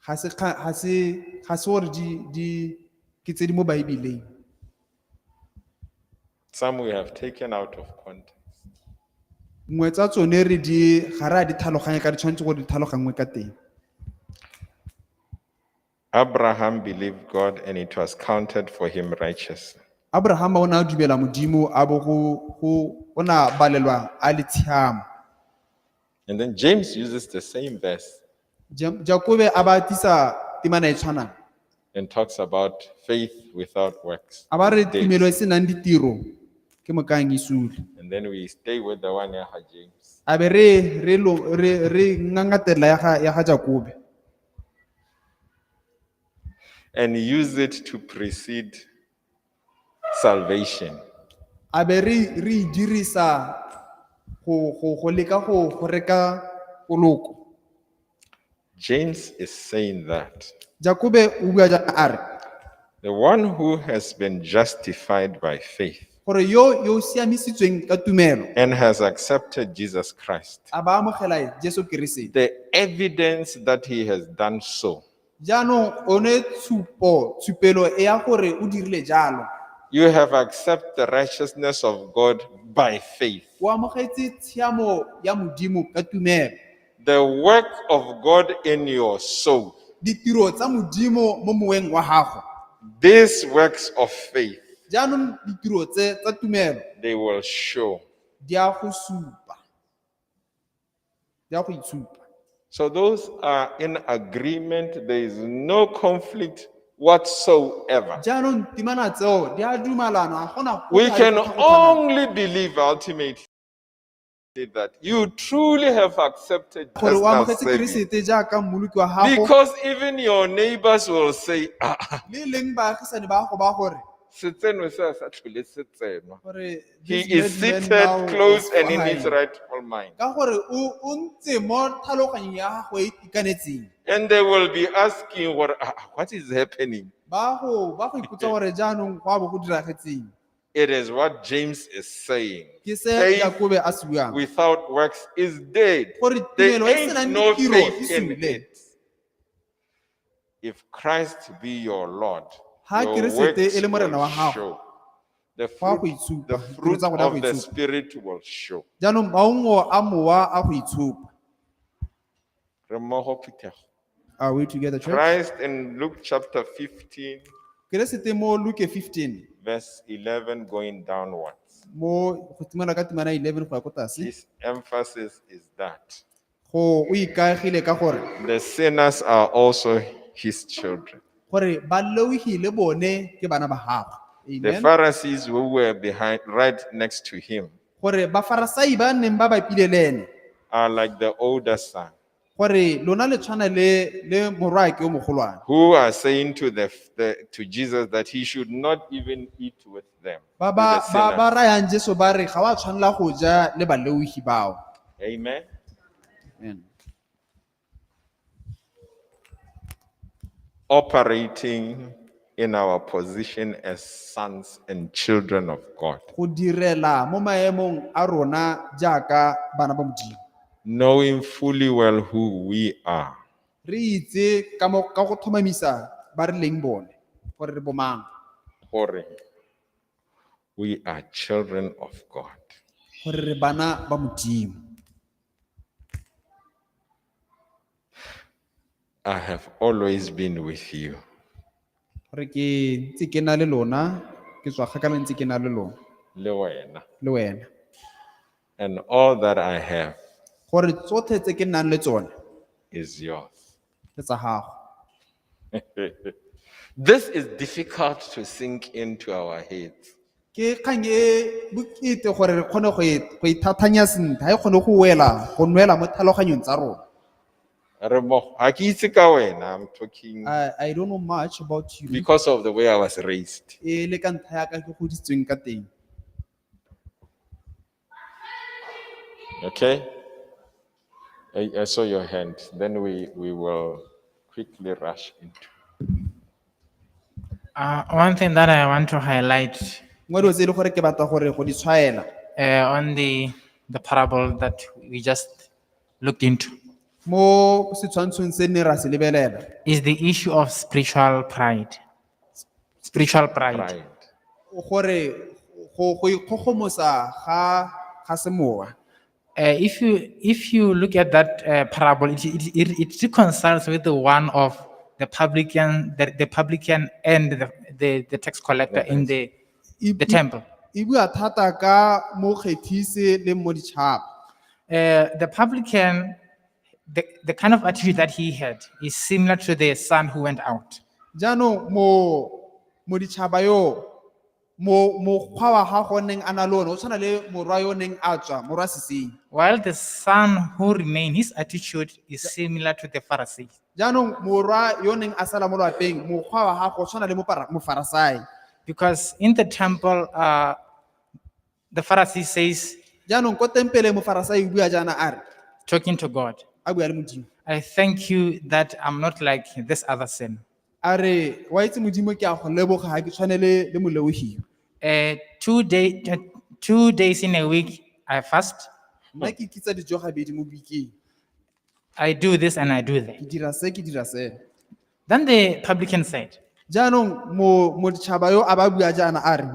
[SPEAKER 2] ga se gore di ke tse di mo baebeleng.
[SPEAKER 1] Some we have taken out of context.
[SPEAKER 2] Nngwe tsa tsone re di ga re a di tlhaloganya ka di tshwanetse gore di tlhaloganngwe ka teng.
[SPEAKER 1] Abraham believed God and it was counted for him righteous.
[SPEAKER 2] Abrahama o ne a dumela Modimo a bo go o ne a balelwa a le tshiamo.
[SPEAKER 1] And then James uses the same verse
[SPEAKER 2] Jakobe a ba tlisa temana e tshwanang
[SPEAKER 1] and talks about faith without works
[SPEAKER 2] a ba re
[SPEAKER 1] is dead.
[SPEAKER 2] Tumelo e senang ditiro ke mokang e sule.
[SPEAKER 1] And then we stay with the one ya James.
[SPEAKER 2] A be re ngangatela ya ga Jakobe.
[SPEAKER 1] And use it to precede salvation.
[SPEAKER 2] A be re e dirisa go leka go reka poloko.
[SPEAKER 1] James is saying that
[SPEAKER 2] Jakobe o bua jaana a re
[SPEAKER 1] the one who has been justified by faith
[SPEAKER 2] gore yo o siamisitsweng ka tumelo
[SPEAKER 1] and has accepted Jesus Christ,
[SPEAKER 2] a ba amogela Jesu Keresete,
[SPEAKER 1] the evidence that he has done so,
[SPEAKER 2] jaanong one tshupo tshupelo e ya gore o dirile jalo,
[SPEAKER 1] you have accepted the righteousness of God by faith.
[SPEAKER 2] O amogetse tshiamo ya Modimo ka tumelo.
[SPEAKER 1] The work of God in your soul,
[SPEAKER 2] Ditiro tsa Modimo mo moweng wa gago,
[SPEAKER 1] these works of faith,
[SPEAKER 2] jaanong ditiro tse tsa tumelo
[SPEAKER 1] they will show.
[SPEAKER 2] Di a go supa, di a go itshupa.
[SPEAKER 1] So those are in agreement. There is no conflict whatsoever.
[SPEAKER 2] Jaanong temana tseo di a dumalana, ga gona
[SPEAKER 1] We
[SPEAKER 2] gope
[SPEAKER 1] can
[SPEAKER 2] a di tlhotlhana.
[SPEAKER 1] only believe ultimately that you truly have accepted
[SPEAKER 2] Gore o
[SPEAKER 1] personal
[SPEAKER 2] amogetse
[SPEAKER 1] Savior.
[SPEAKER 2] Keresete jaaka mmoloki wa gago.
[SPEAKER 1] Because even your neighbors will say, ah, ah,
[SPEAKER 2] Le leng baagisane ba go ba gore
[SPEAKER 1] setsenwe se a sa tlhole se tsenwa.
[SPEAKER 2] Gore
[SPEAKER 1] He
[SPEAKER 2] this
[SPEAKER 1] is
[SPEAKER 2] madman
[SPEAKER 1] seated
[SPEAKER 2] now
[SPEAKER 1] close
[SPEAKER 2] is
[SPEAKER 1] and in his
[SPEAKER 2] fine.
[SPEAKER 1] rightful mind.
[SPEAKER 2] Ka gore o ntse mo tlhaloganyong ya gago e itekanetseng.
[SPEAKER 1] And they will be asking, what is happening?
[SPEAKER 2] Ba go ipotsa gore jaanong go a bo go diragetseng.
[SPEAKER 1] It is what James is saying.
[SPEAKER 2] Ke se
[SPEAKER 1] Faith
[SPEAKER 2] Jakobe a se buang.
[SPEAKER 1] without works is dead.
[SPEAKER 2] Gore
[SPEAKER 1] There
[SPEAKER 2] tumelo e
[SPEAKER 1] ain't
[SPEAKER 2] senang
[SPEAKER 1] no
[SPEAKER 2] ditiro
[SPEAKER 1] faith
[SPEAKER 2] e
[SPEAKER 1] in
[SPEAKER 2] sule.
[SPEAKER 1] it. If Christ be your Lord,
[SPEAKER 2] Ha
[SPEAKER 1] your
[SPEAKER 2] Keresete
[SPEAKER 1] works
[SPEAKER 2] e le Morena
[SPEAKER 1] will
[SPEAKER 2] wa gago,
[SPEAKER 1] show. The
[SPEAKER 2] go a go
[SPEAKER 1] fruit,
[SPEAKER 2] itshupa,
[SPEAKER 1] the
[SPEAKER 2] ditiro
[SPEAKER 1] fruit
[SPEAKER 2] tsa go di a go
[SPEAKER 1] of the
[SPEAKER 2] itshupa.
[SPEAKER 1] Spirit will show.
[SPEAKER 2] Jaanong maungo a mowa a go itshupa.
[SPEAKER 1] Re mmogo phuthego.
[SPEAKER 2] Are we together, church?
[SPEAKER 1] Christ in Luke chapter 15,
[SPEAKER 2] Keresete mo Luke 15
[SPEAKER 1] verse 11, going downwards.
[SPEAKER 2] Mo go timana ka temana 11 go ya ko tlase.
[SPEAKER 1] His emphasis is that
[SPEAKER 2] Go o ikaegile ka gore
[SPEAKER 1] the sinners are also his children.
[SPEAKER 2] Gore baleohi le bone ke bana ba gagwe.
[SPEAKER 1] The
[SPEAKER 2] Amen.
[SPEAKER 1] Pharisees who were behind, right next to him,
[SPEAKER 2] Gore bafarasai ba neng ba bapile le ene
[SPEAKER 1] are like the older son
[SPEAKER 2] gore lona le tshwana le morwaake yo mogolwane
[SPEAKER 1] who are saying to Jesus that he should not even eat with them,
[SPEAKER 2] ba
[SPEAKER 1] with
[SPEAKER 2] ba
[SPEAKER 1] the
[SPEAKER 2] ba ba
[SPEAKER 1] sinners.
[SPEAKER 2] rayang Jesu ba re ga wa tshwanela go ja le baleohi bao.
[SPEAKER 1] Amen.
[SPEAKER 2] Amen.
[SPEAKER 1] Operating in our position as sons and children of God,
[SPEAKER 2] Go direla mo maemong a rona jaaka bana ba Modimo,
[SPEAKER 1] knowing fully well who we are.
[SPEAKER 2] Re itse ka go tlhomamisa ba re leng bone gore re bomang.
[SPEAKER 1] Gore we are children of God.
[SPEAKER 2] Gore re bana ba Modimo.
[SPEAKER 1] I have always been with you.
[SPEAKER 2] Gore ke ntse ke na le lona, ke tswa kgakala ntse ke na le lona.
[SPEAKER 1] Le wena.
[SPEAKER 2] Le wena.
[SPEAKER 1] And all that I have
[SPEAKER 2] Gore tsotlhe tse ke nnang le tsone
[SPEAKER 1] is yours.
[SPEAKER 2] ke tsa gago.
[SPEAKER 1] This is difficult to sink into our heads.
[SPEAKER 2] Ke kgang e bokete gore re kgone go e go ithathanya sentle, ha e kgone go wela, go nwela mo tlhaloganyong tsa rona.
[SPEAKER 1] Re mmogo. Ha ke itse ka wena, I'm talking
[SPEAKER 2] I don't know much about you.
[SPEAKER 1] because of the way I was raised.
[SPEAKER 2] E le ka ntlha ya ka ke godisitsweng ka teng.
[SPEAKER 1] Okay? I saw your hand. Then we will quickly rush into.
[SPEAKER 4] One thing that I want to highlight
[SPEAKER 2] Nngwe dilo tse e le gore ke batla gore go di tshwaela
[SPEAKER 4] on the parable that we just looked into
[SPEAKER 2] mo setshwantshong se ne ra se lebelela
[SPEAKER 4] is the issue of spiritual pride. Spiritual pride.
[SPEAKER 1] Pride.
[SPEAKER 2] Gore go ikgogomosa ga semowa.
[SPEAKER 4] If you look at that parable, it reconciles with the one of the publican, the publican and the tax collector in the temple.
[SPEAKER 2] E bua thata ka mokgethisi le mo ditšhaba.
[SPEAKER 4] The publican, the kind of attitude that he had is similar to the son who went out.
[SPEAKER 2] Jaanong mo ditšhaba yo mo mokgwa wa gago o neng a na le one o tshwana le morwa yo o neng a tswa morwa sesenyi.
[SPEAKER 4] While the son who remained, his attitude is similar to the Pharisee.
[SPEAKER 2] Jaanong morwa yo o neng a sala mo lwapeng mokgwa wa gago o tshwana le mofarasai.
[SPEAKER 4] Because in the temple, the Pharisee says,
[SPEAKER 2] Jaanong ko tempeleng mofarasai o bua jaana a re,
[SPEAKER 4] talking to God,
[SPEAKER 2] a bua le Modimo.
[SPEAKER 4] I thank you that I'm not like this other sin.
[SPEAKER 2] A re, wa itse Modimo ke a go leboga ga ke tshwane le moleohi.
[SPEAKER 4] 2 days in a week, I fast.
[SPEAKER 2] Nna ke ikitsa dijo gabedi mo bekeng.
[SPEAKER 4] I do this and I do that.
[SPEAKER 2] Ke dira se, ke dira se.
[SPEAKER 4] Then the publican said,
[SPEAKER 2] Jaanong moditšhaba yo a ba bua jaana a re,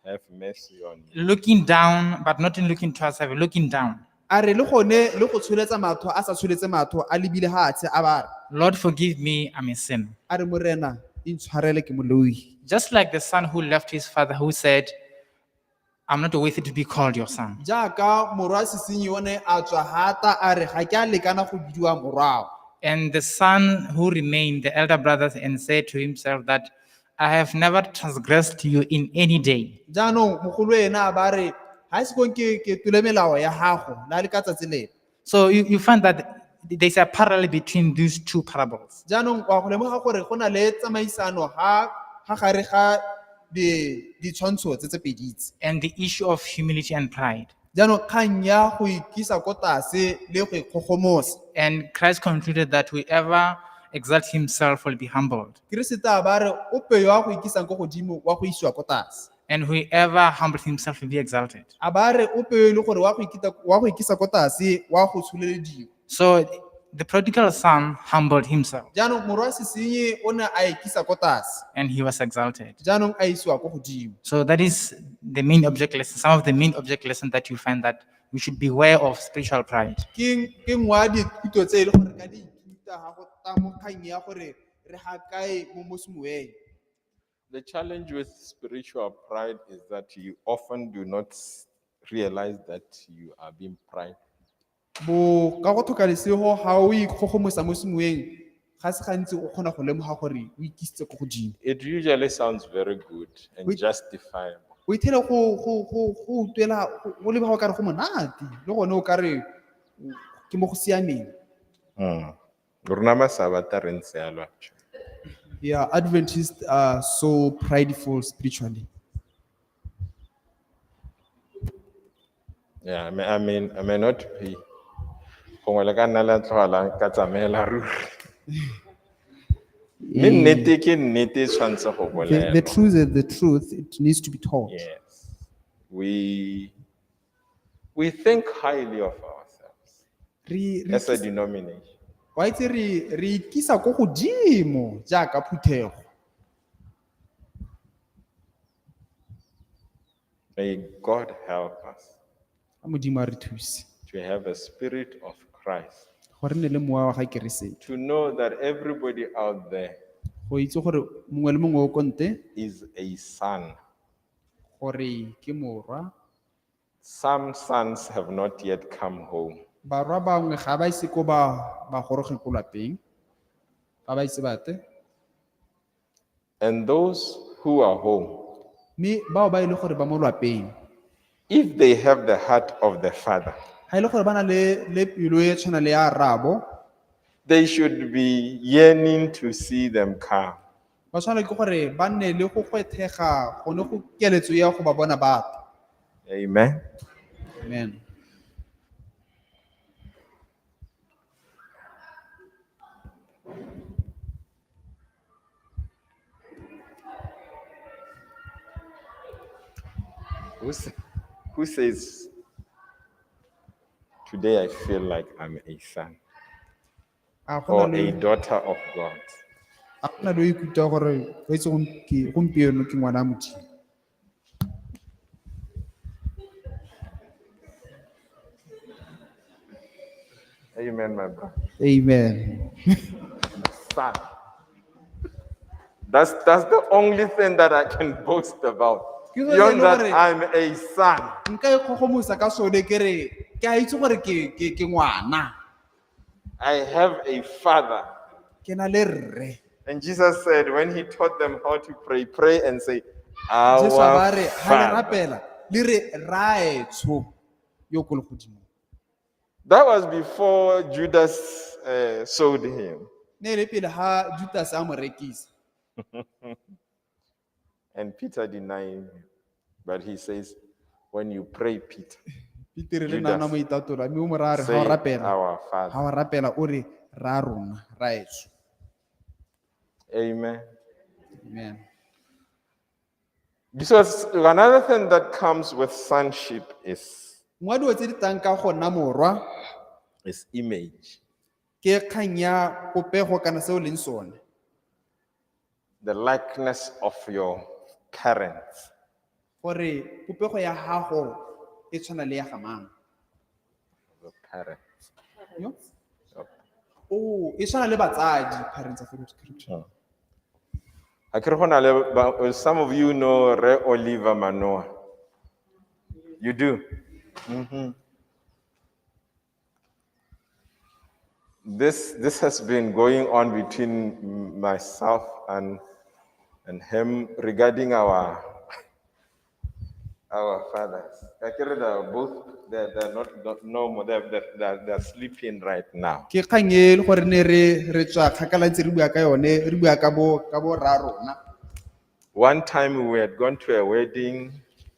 [SPEAKER 1] Have mercy on me.
[SPEAKER 4] Looking down, but not in looking towards heaven, looking down.
[SPEAKER 2] A re le gone le go tsholetsa matho, a sa tsholetse matho, a lebile hatshe, a ba re,
[SPEAKER 4] Lord, forgive me, I'm a sinner.
[SPEAKER 2] A re Morena, intshwarele ke moleohi.
[SPEAKER 4] Just like the son who left his father, who said, I'm not worthy to be called your son.
[SPEAKER 2] Jaaka morwa sesenyi o ne a tswa hata a re ga ke a lekana go bidiwa morwao.
[SPEAKER 4] And the son who remained, the elder brother, and said to himself that, I have never transgressed you in any day.
[SPEAKER 2] Jaanong mogolo ena a ba re, ha se kong ke tlole melao ya gago, la le ka tsatsi lena.
[SPEAKER 4] So you find that there's a parallel between these two parables.
[SPEAKER 2] Jaanong wa go lemoga gore go na le tsamaisano ga gare ga ditshwantsho tse tse pedi tse.
[SPEAKER 4] And the issue of humility and pride.
[SPEAKER 2] Jaanong kgang ya go ikisa ko tlase le go ikgogomosa.
[SPEAKER 4] And Christ concluded that whoever exalts himself will be humbled.
[SPEAKER 2] Keresete a ba re ope yo a go ikisang ko godimo wa go isiwa ko tlase.
[SPEAKER 4] And whoever humbles himself will be exalted.
[SPEAKER 2] A ba re ope yo e le gore wa go ikisa ko tlase wa go tsholelediwa.
[SPEAKER 4] So the prodigal son humbled himself.
[SPEAKER 2] Jaanong morwa sesenyi o ne a ikisa ko tlase.
[SPEAKER 4] And he was exalted.
[SPEAKER 2] Jaanong a isiwa ko godimo.
[SPEAKER 4] So that is the main object lesson, some of the main object lesson that you find that we should beware of spiritual pride.
[SPEAKER 2] Ke nngwe ya dithuto tse e le gore ka di ithuta ga go tla mo kgang ya gore re ga kae mo semoyeng.
[SPEAKER 1] The challenge with spiritual pride is that you often do not realize that you are being prideful.
[SPEAKER 2] Bo ka go tlhoka lesego ga o ikgogomosa mo semoyeng, ga se gantsi o kgona go lemoga gore o ikisitse ko godimo.
[SPEAKER 1] It usually sounds very good and justifiable.
[SPEAKER 2] O ithele go utlwela, go lebega o kare go monate, le gone o kare ke mo go siameng.
[SPEAKER 1] Rona masabata re ntse yalo, actually.
[SPEAKER 2] Yeah, Adventists are so prideful spiritually.
[SPEAKER 1] Yeah, I may not be. Gongwe le ka nna la tloga la nka tsamaela ruri. Mme nnete ke nnete e tshwanetse go
[SPEAKER 2] The
[SPEAKER 1] bolelwa.
[SPEAKER 2] truth is the truth, it needs to be taught.
[SPEAKER 1] Yes. We think highly of ourselves as a denomination.
[SPEAKER 2] Wa itse re ikisa ko godimo jaaka phuthego.
[SPEAKER 1] May God help us
[SPEAKER 2] A Modimo a re thuse.
[SPEAKER 1] to have a spirit of Christ.
[SPEAKER 2] Gore nne le mowa wa ga Keresete.
[SPEAKER 1] To know that everybody out there
[SPEAKER 2] Go itse gore mongwe le mongwe o ko ntle
[SPEAKER 1] is a son.
[SPEAKER 2] gore ke morwa.
[SPEAKER 1] Some sons have not yet come home.
[SPEAKER 2] Barwa bangwe ga ba ise ko ba ba goroge ko lapeng, ga ba ise bate.
[SPEAKER 1] And those who are home,
[SPEAKER 2] Mme bao ba e le gore ba mo lwapeng,
[SPEAKER 1] if they have the heart of the father,
[SPEAKER 2] ga e le gore ba na le pelo e tshwana le ya rraabo,
[SPEAKER 1] they should be yearning to see them come.
[SPEAKER 2] Ba tshwanela ke gore ba nne le go gwethega gone go keletso ya go ba bona batho.
[SPEAKER 1] Amen.
[SPEAKER 2] Amen.
[SPEAKER 1] Who says, today I feel like I'm a son
[SPEAKER 2] A go
[SPEAKER 1] or
[SPEAKER 2] na
[SPEAKER 1] a
[SPEAKER 2] le
[SPEAKER 1] daughter of God?
[SPEAKER 2] a go na le o ikutlwa gore o itse gompieno ke ngwana wa Modimo?
[SPEAKER 1] Amen, my brother.
[SPEAKER 2] Amen.
[SPEAKER 1] Son. That's the only thing that I can boast about.
[SPEAKER 2] Ke sone
[SPEAKER 1] Beyond
[SPEAKER 2] le
[SPEAKER 1] that,
[SPEAKER 2] gore-
[SPEAKER 1] I'm a son.
[SPEAKER 2] Nka ikgogomosa ka sone ke re ke a itse gore ke ngwana.
[SPEAKER 1] I have a father.
[SPEAKER 2] Ke na le rre.
[SPEAKER 1] And Jesus said, when he taught them how to pray, pray and say,
[SPEAKER 2] Jesu a
[SPEAKER 1] Our
[SPEAKER 2] ba re ha le
[SPEAKER 1] Father.
[SPEAKER 2] rapela le re raetsho yo ko legodimong.
[SPEAKER 1] That was before Judas sold him.
[SPEAKER 2] Ne e le pele ha Judas a mo rekisa.
[SPEAKER 1] And Peter denied him. But he says, when you pray, Peter,
[SPEAKER 2] Peter le
[SPEAKER 1] Judas.
[SPEAKER 2] nna mo itatola mme o mo raya a re ha o
[SPEAKER 1] say,
[SPEAKER 2] rapela,
[SPEAKER 1] Our
[SPEAKER 2] ha
[SPEAKER 1] Father.
[SPEAKER 2] o rapela o re ra rona raetsho.
[SPEAKER 1] Amen.
[SPEAKER 2] Amen.
[SPEAKER 1] Because another thing that comes with sonship is,
[SPEAKER 2] Nngwe ya dilo tse di tlang ka go nna morwa
[SPEAKER 1] is image.
[SPEAKER 2] ke kgang ya popego kana se o leng sone.
[SPEAKER 1] The likeness of your parents.
[SPEAKER 2] Gore popego ya gago e tshwana le ya ga mang.
[SPEAKER 1] The parents.
[SPEAKER 2] Yo?
[SPEAKER 1] Yep.
[SPEAKER 2] Oh, e tshwana le batsadi, parents, I forgot to correct.
[SPEAKER 1] Akere go na le some of you know Re Oliver Manoa. You do? This has been going on between myself and him regarding our fathers. Akere they are both, they're not normal, they're sleeping right now.
[SPEAKER 2] Ke kgang e le gore ne re tswa kgakala ntse re bua ka yone, re bua ka bo rra rona.
[SPEAKER 1] One time we had gone to a wedding,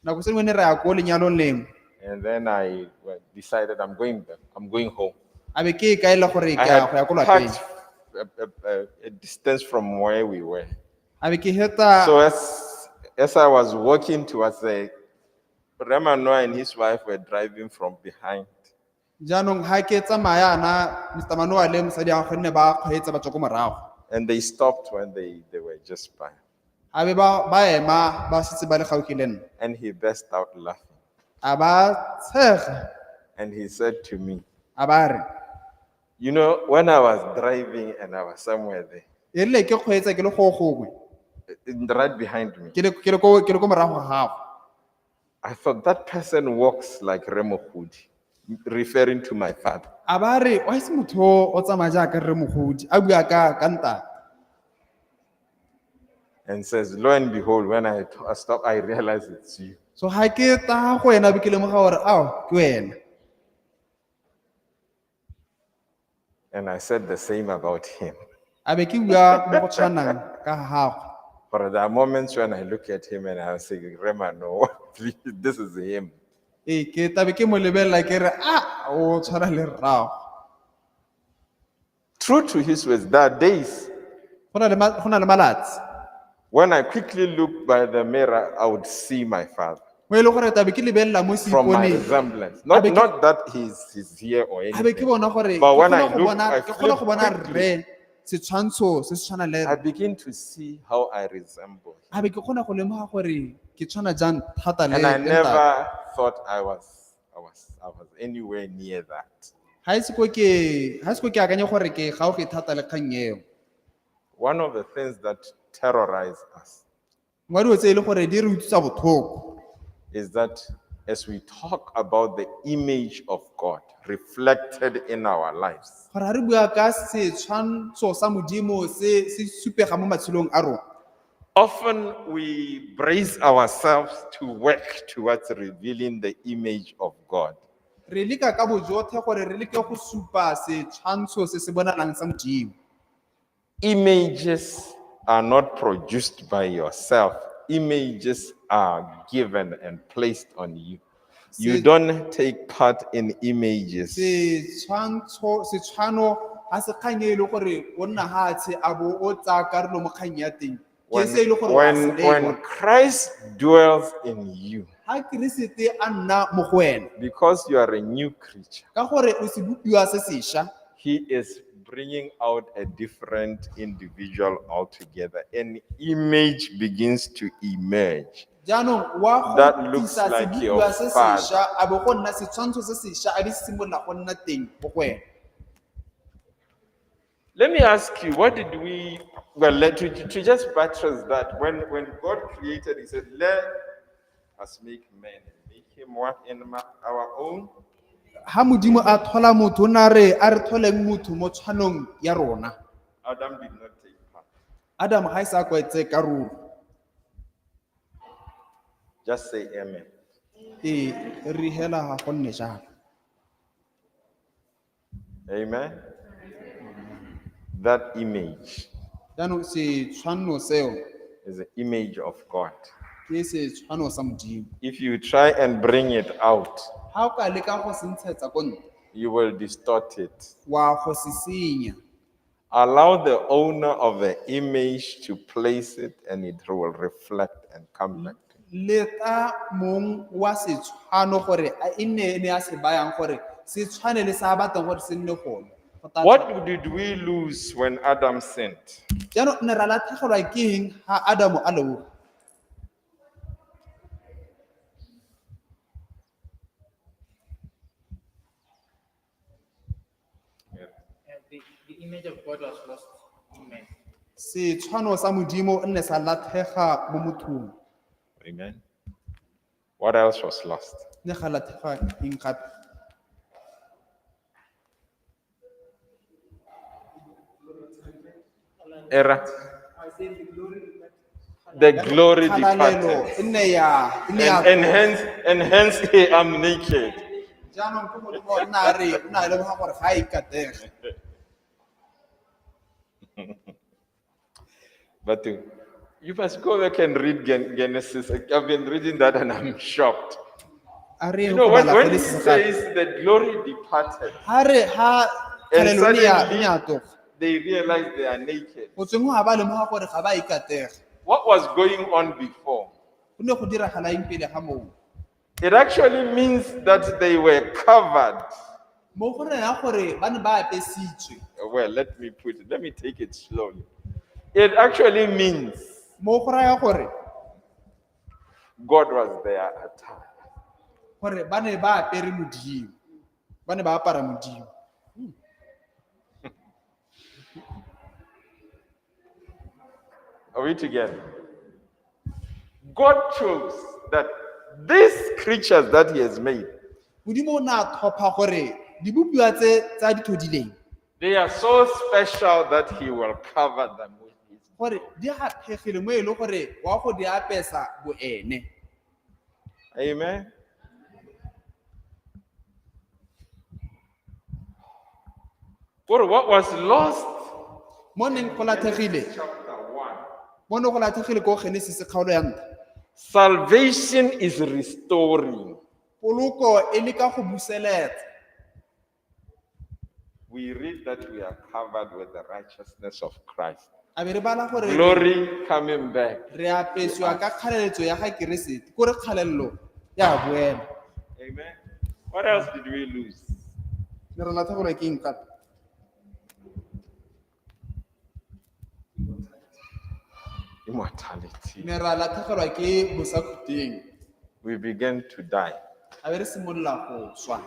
[SPEAKER 2] Nako se nngwe ne re ya ko lenyalong lengwe.
[SPEAKER 1] and then I decided I'm going back, I'm going home.
[SPEAKER 2] A be ke ikaelela gore
[SPEAKER 1] I
[SPEAKER 2] ke
[SPEAKER 1] had
[SPEAKER 2] ya go ya ko lapeng.
[SPEAKER 1] parked a distance from where we were.
[SPEAKER 2] A be ke heta
[SPEAKER 1] So as I was walking towards the, Ramanoa and his wife were driving from behind.
[SPEAKER 2] Jaanong ha ke tsamaya na Mr. Manoa le mosadi wa gagwe ne ba kgweetsa ba tswa ko morago.
[SPEAKER 1] And they stopped when they were just by.
[SPEAKER 2] A be ba ema ba setse ba le gaufi le nna.
[SPEAKER 1] And he burst out laughing.
[SPEAKER 2] A ba tshega.
[SPEAKER 1] And he said to me,
[SPEAKER 2] A ba re,
[SPEAKER 1] when I was driving and I was somewhere there,
[SPEAKER 2] E rile ke kgweetsa ke le go gongwe.
[SPEAKER 1] right behind me,
[SPEAKER 2] Ke le ko morago ga gago.
[SPEAKER 1] I thought that person walks like Rre Mogodi, referring to my father.
[SPEAKER 2] A ba re, wa itse motho o tsamaya jaaka Rre Mogodi, a bua ka ntate.
[SPEAKER 1] And says, lo and behold, when I stop, I realize it's you.
[SPEAKER 2] So ha ke ta go wena be ke lemoga gore, ao, ke wena.
[SPEAKER 1] And I said the same about him.
[SPEAKER 2] A be ke bua mo go tshwanang ka ga gagwe.
[SPEAKER 1] But there are moments when I look at him and I say, Rema, no, please, this is him.
[SPEAKER 2] Ee, ke tla be ke mo lebelela ke re, a, o tshwana le rrago.
[SPEAKER 1] True to his words, there are days
[SPEAKER 2] Go na le go na le malatsi.
[SPEAKER 1] when I quickly look by the mirror, I would see my father.
[SPEAKER 2] Mo e leng gore tla be ke lebelela mo
[SPEAKER 1] From my
[SPEAKER 2] seiponeng.
[SPEAKER 1] resemblance. Not
[SPEAKER 2] Abe ke-
[SPEAKER 1] that he's here or
[SPEAKER 2] A be ke
[SPEAKER 1] anything.
[SPEAKER 2] bona gore
[SPEAKER 1] But
[SPEAKER 2] ke
[SPEAKER 1] when
[SPEAKER 2] kgona
[SPEAKER 1] I
[SPEAKER 2] go
[SPEAKER 1] look,
[SPEAKER 2] bona,
[SPEAKER 1] I
[SPEAKER 2] ke kgona go
[SPEAKER 1] flip
[SPEAKER 2] bona
[SPEAKER 1] quickly.
[SPEAKER 2] rre setshwantsho se se tshwana le
[SPEAKER 1] I begin to see how I resemble him.
[SPEAKER 2] A be ke kgona go lemoga gore ke tshwana jang thata le
[SPEAKER 1] And I
[SPEAKER 2] le ntate.
[SPEAKER 1] never thought I was anywhere near that.
[SPEAKER 2] Ha e se ko ke, ha e se ko ke akanye gore ke gaufi thata le kgang eo.
[SPEAKER 1] One of the things that terrorize us
[SPEAKER 2] Nngwe ya dilo tse e le gore di re utlwisa botlhoko
[SPEAKER 1] is that as we talk about the image of God reflected in our lives,
[SPEAKER 2] Gore ha re bua ka setshwantsho sa Modimo se se supega mo matshelong a rona.
[SPEAKER 1] often we brace ourselves to work towards revealing the image of God.
[SPEAKER 2] Re leka ka bojotlhe gore re leke go supa setshwantsho se se bonalang sa Modimo.
[SPEAKER 1] Images are not produced by yourself, images are given and placed on you. You don't take part in images.
[SPEAKER 2] Setshwantsho, setshwano ga se kgang e le gore o nna hatshe a bo o tsaya karolo mo kgang ya teng. Ke
[SPEAKER 1] When,
[SPEAKER 2] se e le gore wa se
[SPEAKER 1] when, when
[SPEAKER 2] newa.
[SPEAKER 1] Christ dwells in you,
[SPEAKER 2] Ha Keresete a nna mo go wena,
[SPEAKER 1] because you are a new creature,
[SPEAKER 2] ka gore o sebopiwa se sešwa,
[SPEAKER 1] he is bringing out a different individual altogether. An image begins to emerge.
[SPEAKER 2] Jaanong wa
[SPEAKER 1] That
[SPEAKER 2] go
[SPEAKER 1] looks
[SPEAKER 2] tlisa
[SPEAKER 1] like your
[SPEAKER 2] sebopiwa se
[SPEAKER 1] father.
[SPEAKER 2] sešwa, a bo go nna setshwantsho se sešwa, a be se simolola go nna teng mo go wena.
[SPEAKER 1] Let me ask you, what did we, well, let, to just buttress that, when God created, he said, let us make man, make him what in our own?
[SPEAKER 2] Ha Modimo a tlhola motho, o ne a re, a re tlholeng motho mo tshwanong ya rona.
[SPEAKER 1] Adam did not take part.
[SPEAKER 2] Adam ga e sa kwetse karolo.
[SPEAKER 1] Just say amen.
[SPEAKER 2] Ee, re hela ga go nne jalo.
[SPEAKER 1] Amen. That image
[SPEAKER 2] Jaanong setshwano seo
[SPEAKER 1] is the image of God.
[SPEAKER 2] ke setshwano sa Modimo.
[SPEAKER 1] If you try and bring it out,
[SPEAKER 2] Ha o ka leka go se ntshetsa ko ntle,
[SPEAKER 1] you will distort it.
[SPEAKER 2] wa go se senya.
[SPEAKER 1] Allow the owner of the image to place it and it will reflect and come back to you.
[SPEAKER 2] Leta mong wa setshwano gore a e nne ene a se bayang gore se tshwane le sa a batlang gore se nne gone. Go tla
[SPEAKER 1] What did we lose when Adam sinned?
[SPEAKER 2] Jaanong ne ra latlhegelwa ke eng ha Adamo a leofa?
[SPEAKER 4] The image of God was lost in man.
[SPEAKER 2] Setshwano sa Modimo nne sa latlhega mo mothong.
[SPEAKER 1] Amen. What else was lost?
[SPEAKER 2] Ne ga latlhega eng gape?
[SPEAKER 1] Era. The glory
[SPEAKER 2] Kgalalelo
[SPEAKER 1] departed.
[SPEAKER 2] e nne ya, e nne ya
[SPEAKER 1] And hence I am naked.
[SPEAKER 2] Jaanong ke Modimo o ne a re, o ne a lemoga gore ga a ikatege.
[SPEAKER 1] But you must go back and read Genesis. I've been reading that and I'm shocked.
[SPEAKER 2] A re
[SPEAKER 1] You
[SPEAKER 2] yeng
[SPEAKER 1] know,
[SPEAKER 2] go bala
[SPEAKER 1] when he
[SPEAKER 2] Genesis gape.
[SPEAKER 1] says the glory departed,
[SPEAKER 2] Ha re ha
[SPEAKER 1] And
[SPEAKER 2] kgalalelo e ne ya,
[SPEAKER 1] suddenly
[SPEAKER 2] e ne ya tloga.
[SPEAKER 1] they realize they are naked.
[SPEAKER 2] Go tsweng go ga ba lemoga gore ga ba ikatege.
[SPEAKER 1] What was going on before?
[SPEAKER 2] Go ne go diragala eng pele ga moo?
[SPEAKER 1] It actually means that they were covered.
[SPEAKER 2] Mo go raya gore ba ne ba apesitswe.
[SPEAKER 1] Well, let me put it, let me take it slowly. It actually means
[SPEAKER 2] Mo go raya gore
[SPEAKER 1] God was their attire.
[SPEAKER 2] gore ba ne ba apere Modimo. Ba ne ba apara Modimo.
[SPEAKER 1] Are we together? God chose that these creatures that he has made,
[SPEAKER 2] Modimo o ne a tlhopha gore dibopiwa tse tsa di tlhodileng
[SPEAKER 1] they are so special that he will cover them with his.
[SPEAKER 2] gore di haphegile mo e le gore wa go di apesa boene.
[SPEAKER 1] Amen. For what was lost?
[SPEAKER 2] Mo neng go latlhegile,
[SPEAKER 1] Chapter 1.
[SPEAKER 2] mo ne go latlhegile ko Genesis kgaolo ya ntlha.
[SPEAKER 1] Salvation is restoring.
[SPEAKER 2] Poloko e leka go buseletsa.
[SPEAKER 1] We read that we are covered with the righteousness of Christ.
[SPEAKER 2] A be re bala gore
[SPEAKER 1] Glory coming back.
[SPEAKER 2] re apesiwa ka kgaleletso ya ga Keresete, kore kgalelelo ya boela.
[SPEAKER 1] Amen. What else did we lose?
[SPEAKER 2] Ne re latlhegelwa ke eng gape?
[SPEAKER 1] Immortality.
[SPEAKER 2] Ne ra latlhegelwa ke bosakhutleng.
[SPEAKER 1] We began to die.
[SPEAKER 2] A be re simolola go swa.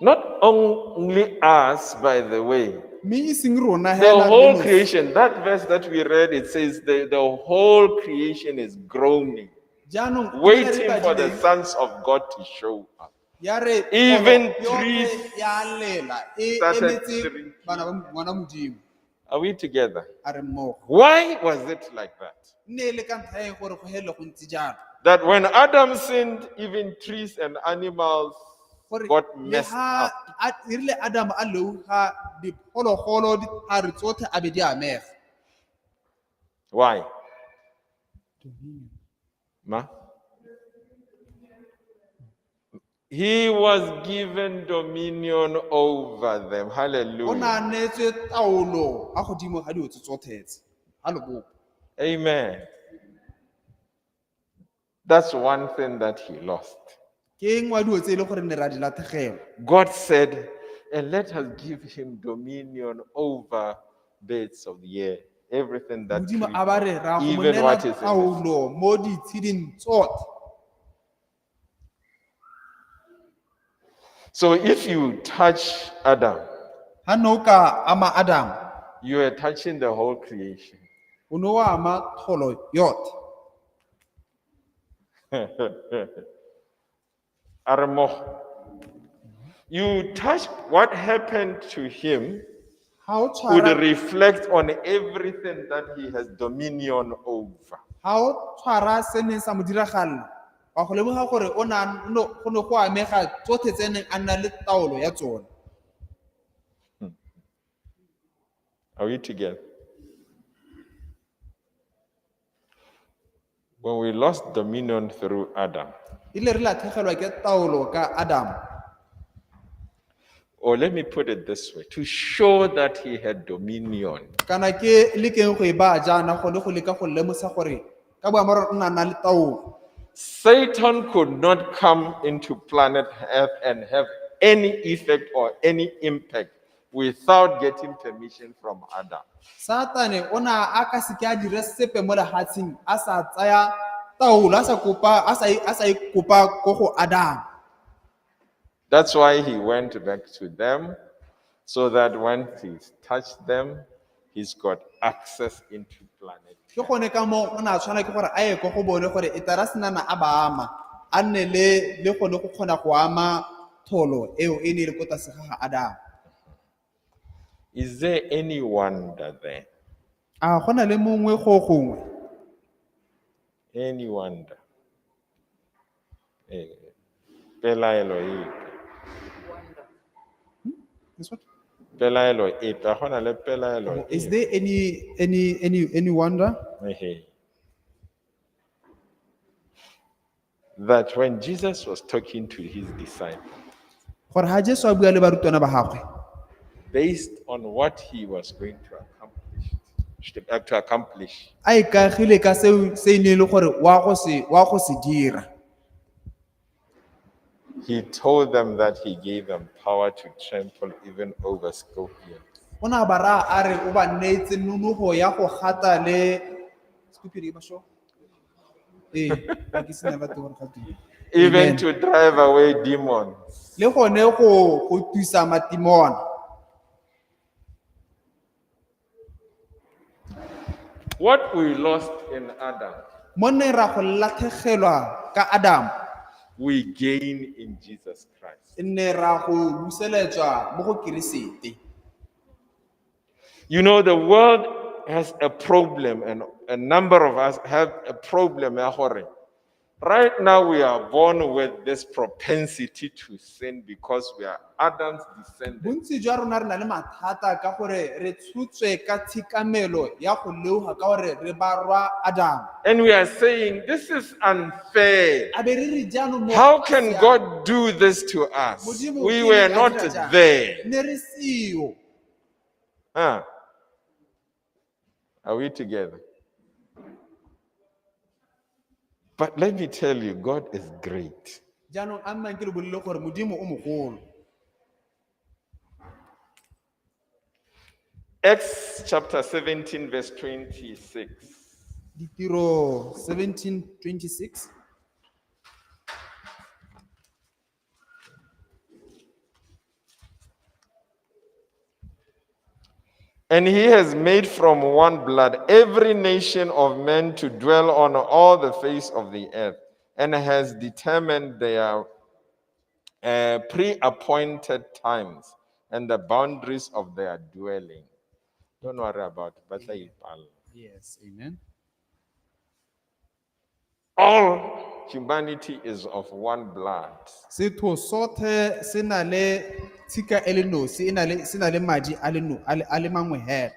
[SPEAKER 1] Not only us, by the way,
[SPEAKER 2] Mme e seng rona
[SPEAKER 1] the
[SPEAKER 2] hela re
[SPEAKER 1] whole
[SPEAKER 2] nosi.
[SPEAKER 1] creation, that verse that we read, it says the whole creation is groaning.
[SPEAKER 2] Jaanong re
[SPEAKER 1] waiting for the
[SPEAKER 2] badileng,
[SPEAKER 1] sons of God to show up.
[SPEAKER 2] ya re
[SPEAKER 1] Even
[SPEAKER 2] tlholo yotlhe
[SPEAKER 1] trees
[SPEAKER 2] ya lela e
[SPEAKER 1] started
[SPEAKER 2] emetse
[SPEAKER 1] shrinking.
[SPEAKER 2] bana ba ngwana Modimo.
[SPEAKER 1] Are we together?
[SPEAKER 2] A re mmogo.
[SPEAKER 1] Why was it like that?
[SPEAKER 2] Nne e le ka ntlha ya eng gore go helele go ntse jalo?
[SPEAKER 1] That when Adam sinned, even trees and animals
[SPEAKER 2] Gore
[SPEAKER 1] got
[SPEAKER 2] le
[SPEAKER 1] messed
[SPEAKER 2] ha
[SPEAKER 1] up.
[SPEAKER 2] e rile Adam a leoga diphologolo ditlhare tsotlhe a be di amega.
[SPEAKER 1] Why? Ma? He was given dominion over them.
[SPEAKER 2] O ne a
[SPEAKER 1] Hallelujah.
[SPEAKER 2] neetswe taolo a godimo ga dilo tse tsotlhe tse, ga lobopo.
[SPEAKER 1] Amen. That's one thing that he lost.
[SPEAKER 2] Ke nngwe ya dilo tse e le gore ne ra di latlhegelwa.
[SPEAKER 1] God said, and let us give him dominion over birds of the air, everything that
[SPEAKER 2] Modimo
[SPEAKER 1] creepeth,
[SPEAKER 2] a ba re ra go mo
[SPEAKER 1] even
[SPEAKER 2] neela
[SPEAKER 1] what is in the sea.
[SPEAKER 2] taolo mo ditsheding tsotlhe.
[SPEAKER 1] So if you touch Adam,
[SPEAKER 2] Ha ne o ka ama Adam,
[SPEAKER 1] you are touching the whole creation.
[SPEAKER 2] o ne o ama tlholo yotlhe.
[SPEAKER 1] Aremoh. You touch what happened to him
[SPEAKER 2] Ha o
[SPEAKER 1] would
[SPEAKER 2] tshwara
[SPEAKER 1] reflect on everything that he has dominion over.
[SPEAKER 2] ha o tshwara se neng sa mo diragalela, wa go lemoga gore o ne a no go ne go amega tsotlhe tse neng a nna le taolo ya tsone.
[SPEAKER 1] Are we together? When we lost dominion through Adam,
[SPEAKER 2] Ile re latlhegelwa ke taolo ka Adam.
[SPEAKER 1] or let me put it this way, to show that he had dominion,
[SPEAKER 2] Kana ke lekeng go e baya jaana gone go leka go lemosa gore ka boammaaruri o ne a na le taolo.
[SPEAKER 1] Satan could not come into planet Earth and have any effect or any impact without getting permission from Adam.
[SPEAKER 2] Satane o ne a ka seke a dire sepe mo lefatsheng a sa tsaya taolo, a sa kopa, a sa e kopa ko go Adam.
[SPEAKER 1] That's why he went back to them, so that when he touched them, he's got access into planet.
[SPEAKER 2] Ke gone ka moo o ne a tshwana ke gore a ye ko go bone gore e tara senana a ba ama, a nne le gone go kgona go ama tholo eo e ne e le ko tlase ga ga Adam.
[SPEAKER 1] Is there any wonder then?
[SPEAKER 2] A go na le mongwe go gongwe?
[SPEAKER 1] Any wonder? Pelaelo epe.
[SPEAKER 2] This what?
[SPEAKER 1] Pelaelo epe. A go na le pelaelo
[SPEAKER 2] Is
[SPEAKER 1] epe?
[SPEAKER 2] there any wonder?
[SPEAKER 1] Ehe. That when Jesus was talking to his disciples,
[SPEAKER 2] Gore ha Jesu a bua le barutwana ba gagwe,
[SPEAKER 1] based on what he was going to accomplish,
[SPEAKER 2] a ikaegile ka seo se e ne e le gore wa go se dira.
[SPEAKER 1] He told them that he gave them power to trample even over scorpions.
[SPEAKER 2] O ne a ba raya a re o ba neetse nonogo ya go gata le scorpion e ba sure? Ee, ga ke sena batho gore ga twe.
[SPEAKER 1] Even
[SPEAKER 2] Amen.
[SPEAKER 1] to drive away demons.
[SPEAKER 2] Le gone go tusa matimona.
[SPEAKER 1] What we lost in Adam,
[SPEAKER 2] Mo neng ra go latlhegelwa ka Adam,
[SPEAKER 1] we gain in Jesus Christ.
[SPEAKER 2] nne ra go buseletswa mo go Keresete.
[SPEAKER 1] The world has a problem, and a number of us have a problem. Ya gore, right now we are born with this propensity to sin because we are Adam's descendants.
[SPEAKER 2] Bontsi jwa rona re na le mathata ka gore re tshotswe ka tshikamelo ya go leoga ka gore re barwa Adam.
[SPEAKER 1] And we are saying, this is unfair.
[SPEAKER 2] A be re re jaanong mo
[SPEAKER 1] How can
[SPEAKER 2] siame.
[SPEAKER 1] God do this to us?
[SPEAKER 2] Modimo
[SPEAKER 1] We
[SPEAKER 2] ke
[SPEAKER 1] were
[SPEAKER 2] eng a
[SPEAKER 1] not
[SPEAKER 2] dira jang?
[SPEAKER 1] there.
[SPEAKER 2] Ne re seo.
[SPEAKER 1] Huh? Are we together? But let me tell you, God is great.
[SPEAKER 2] Jaanong a mmang ke le bolele gore Modimo o mogolo.
[SPEAKER 1] Acts chapter 17, verse 26.
[SPEAKER 2] Ditiro 17:26.
[SPEAKER 1] And he has made from one blood every nation of men to dwell on all the face of the earth, and has determined their pre appointed times and the boundaries of their dwelling. Don't worry about it. Ba tla ipalla.
[SPEAKER 2] Yes, amen.
[SPEAKER 1] All humanity is of one blood.
[SPEAKER 2] Setho sothe se na le tshika e le nosi, e na le, se na le madi a le no, a le mangwe hela.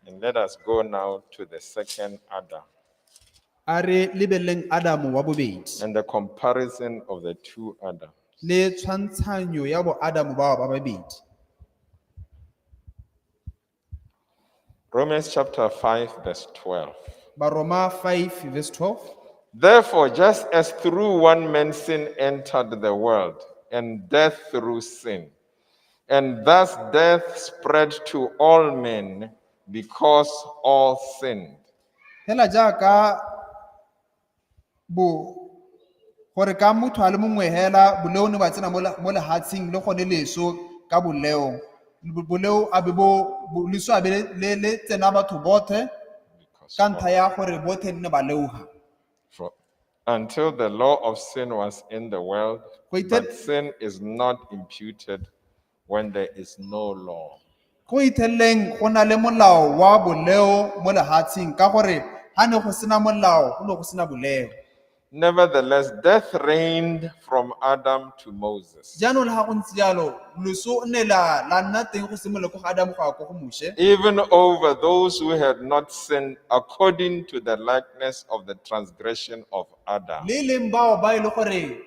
[SPEAKER 1] And let us go now to the second Adam
[SPEAKER 2] A re lebeleleng Adamo wa bobedi
[SPEAKER 1] and the comparison of the two Adams.
[SPEAKER 2] le tshwantshanyo ya bo Adamo bao ba babedi.
[SPEAKER 1] Romans chapter 5, verse 12.
[SPEAKER 2] Baroma 5 verse 12.
[SPEAKER 1] Therefore, just as through one man sin entered the world, and death through sin, and thus death spread to all men because all sinned.
[SPEAKER 2] Hela jaaka bo gore ka motho a le mongwe hela boleo ne ba tsena mo lehatsheng le gone leso ka boleo. Boleo a be leso a be le tsena batho bothe
[SPEAKER 1] Because
[SPEAKER 2] ka ntlha ya gore bothe nne ba leoha.
[SPEAKER 1] For, until the law of sin was in the world,
[SPEAKER 2] Go ithe-
[SPEAKER 1] but sin is not imputed when there is no law.
[SPEAKER 2] Go ithelleng go na le molao wa boleo mo lehatsheng ka gore ha ne go sena molao go ne go sena boleo.
[SPEAKER 1] Nevertheless, death reigned from Adam to Moses,
[SPEAKER 2] Jaanong le ha go ntse jalo loso ne la nna teng go simolola ko ga Adamo go ya ko go Moshe.
[SPEAKER 1] Even over those who had not sinned according to the likeness of the transgression of Adam.
[SPEAKER 2] Le leng bao ba e le gore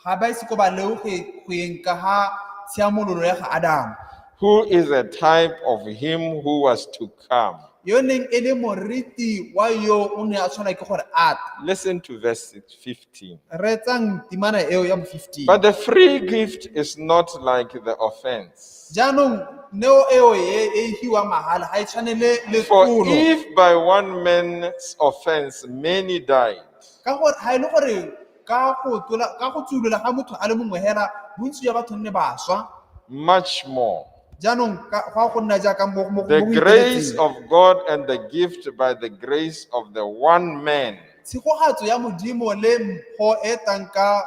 [SPEAKER 2] ga ba ise ko ba leoge go yeng ka ha tshiamololo ya ga Adamo.
[SPEAKER 1] Who is a type of him who was to come.
[SPEAKER 2] Yo neng e le moriti wa yo o ne a tshwana ke gore a tle.
[SPEAKER 1] Listen to verse 15.
[SPEAKER 2] Reetsang temana eo ya bo 15.
[SPEAKER 1] But the free gift is not like the offense.
[SPEAKER 2] Jaanong neo eo e e hiwang mahala ga e tshwane le
[SPEAKER 1] For
[SPEAKER 2] letlolo.
[SPEAKER 1] if by one man's offense many died,
[SPEAKER 2] Ka gore ga e le gore ka go tsuolola ga motho a le mongwe hela bontsi jwa batho nne ba swa.
[SPEAKER 1] Much more
[SPEAKER 2] Jaanong go a go nna jaaka mo
[SPEAKER 1] the
[SPEAKER 2] go
[SPEAKER 1] grace
[SPEAKER 2] iteletseng.
[SPEAKER 1] of God and the gift by the grace of the one man,
[SPEAKER 2] Tshegogatso ya Modimo le mpho e tlang ka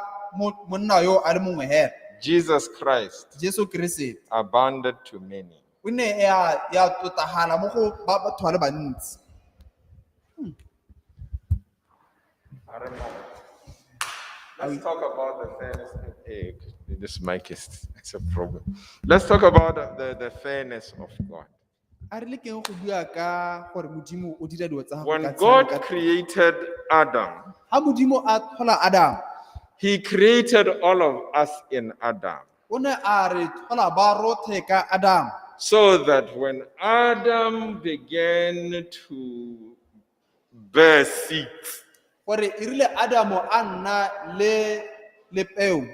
[SPEAKER 2] monna yo a le mongwe hela,
[SPEAKER 1] Jesus Christ,
[SPEAKER 2] Jesu Keresete,
[SPEAKER 1] abounded to many.
[SPEAKER 2] o ne ya totagala mo go ba batho ba le bantsi.
[SPEAKER 1] Let's talk about the fairness. Eh, this mic is it's a problem. Let's talk about the fairness of God.
[SPEAKER 2] A re lekeng go bua ka gore Modimo o dira dilo tsa gagwe
[SPEAKER 1] When
[SPEAKER 2] ka tshiamo
[SPEAKER 1] God
[SPEAKER 2] ka.
[SPEAKER 1] created Adam,
[SPEAKER 2] Ha Modimo a tlhola Adam,
[SPEAKER 1] he created all of us in Adam.
[SPEAKER 2] O ne a re tlhola ba rothe ka Adam.
[SPEAKER 1] So that when Adam began to bear seeds,
[SPEAKER 2] Gore e rile Adamo a nna le peo,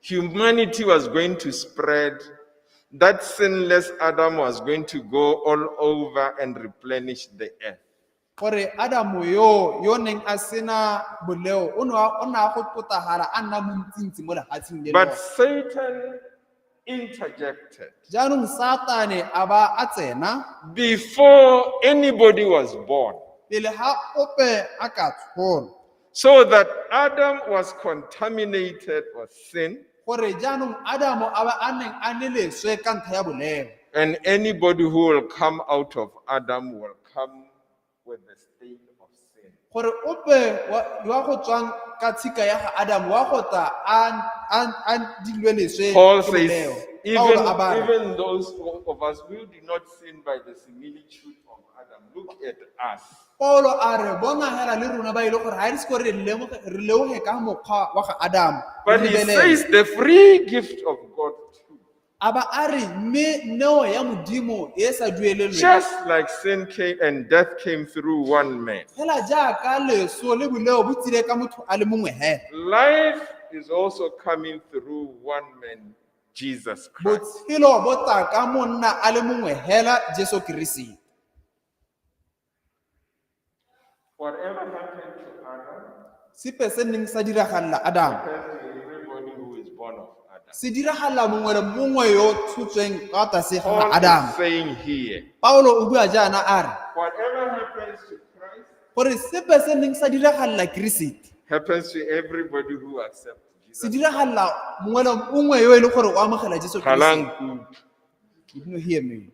[SPEAKER 1] humanity was going to spread. That sinless Adam was going to go all over and replenish the earth.
[SPEAKER 2] Gore Adamo yo neng a sena boleo o ne a go totagala a nna montsintsi mo lefatsheng le
[SPEAKER 1] But
[SPEAKER 2] lone.
[SPEAKER 1] Satan interjected
[SPEAKER 2] Jaanong Satane a ba a tsena
[SPEAKER 1] before anybody was born,
[SPEAKER 2] pele ga ope a ka tsholwa.
[SPEAKER 1] So that Adam was contaminated with sin,
[SPEAKER 2] Gore jaanong Adamo a ba a neng a ne leswe ka ntlha ya boleo.
[SPEAKER 1] And anybody who will come out of Adam will come with the stain of sin.
[SPEAKER 2] Gore ope wa go tswang ka tshika ya ga Adam wa go tla a dilwe leswe
[SPEAKER 1] Paul
[SPEAKER 2] ke
[SPEAKER 1] says,
[SPEAKER 2] boleo.
[SPEAKER 1] even,
[SPEAKER 2] Paulo a ba re,
[SPEAKER 1] even those of us who do not sin by the similitude of Adam, look at us.
[SPEAKER 2] Paulo a re bona hela le rona ba ile gore ha re se re lemoge re leoge ka mokgwa wa ga Adam.
[SPEAKER 1] But
[SPEAKER 2] Re
[SPEAKER 1] he
[SPEAKER 2] lebelele.
[SPEAKER 1] says the free gift of God too.
[SPEAKER 2] A ba a re mme neo ya Modimo e sa duelelweng.
[SPEAKER 1] Just like sin came and death came through one man,
[SPEAKER 2] Fela jaaka leso le boleo bo tsile ka motho a le mongwe hela.
[SPEAKER 1] life is also coming through one man, Jesus Christ.
[SPEAKER 2] Botshelo bo tla ka monna a le mongwe hela, Jesu Keresete.
[SPEAKER 1] Whatever happened to Adam
[SPEAKER 2] Sepe se neng sa diragalela Adam
[SPEAKER 1] happens to everybody who is born of Adam.
[SPEAKER 2] Se diragala mongwe le mongwe yo o tshotsweng ka tlase ga
[SPEAKER 1] Paul
[SPEAKER 2] Adama.
[SPEAKER 1] is saying here,
[SPEAKER 2] Paulo o bua jaana a re
[SPEAKER 1] whatever happens to Christ
[SPEAKER 2] gore sepe se neng sa diragalela Keresete
[SPEAKER 1] happens to everybody who accepts
[SPEAKER 2] se
[SPEAKER 1] Jesus.
[SPEAKER 2] diragalela mongwe le mongwe yo e leng gore o amogela Jesu Keresete.
[SPEAKER 1] Halanku.
[SPEAKER 2] You didn't hear me.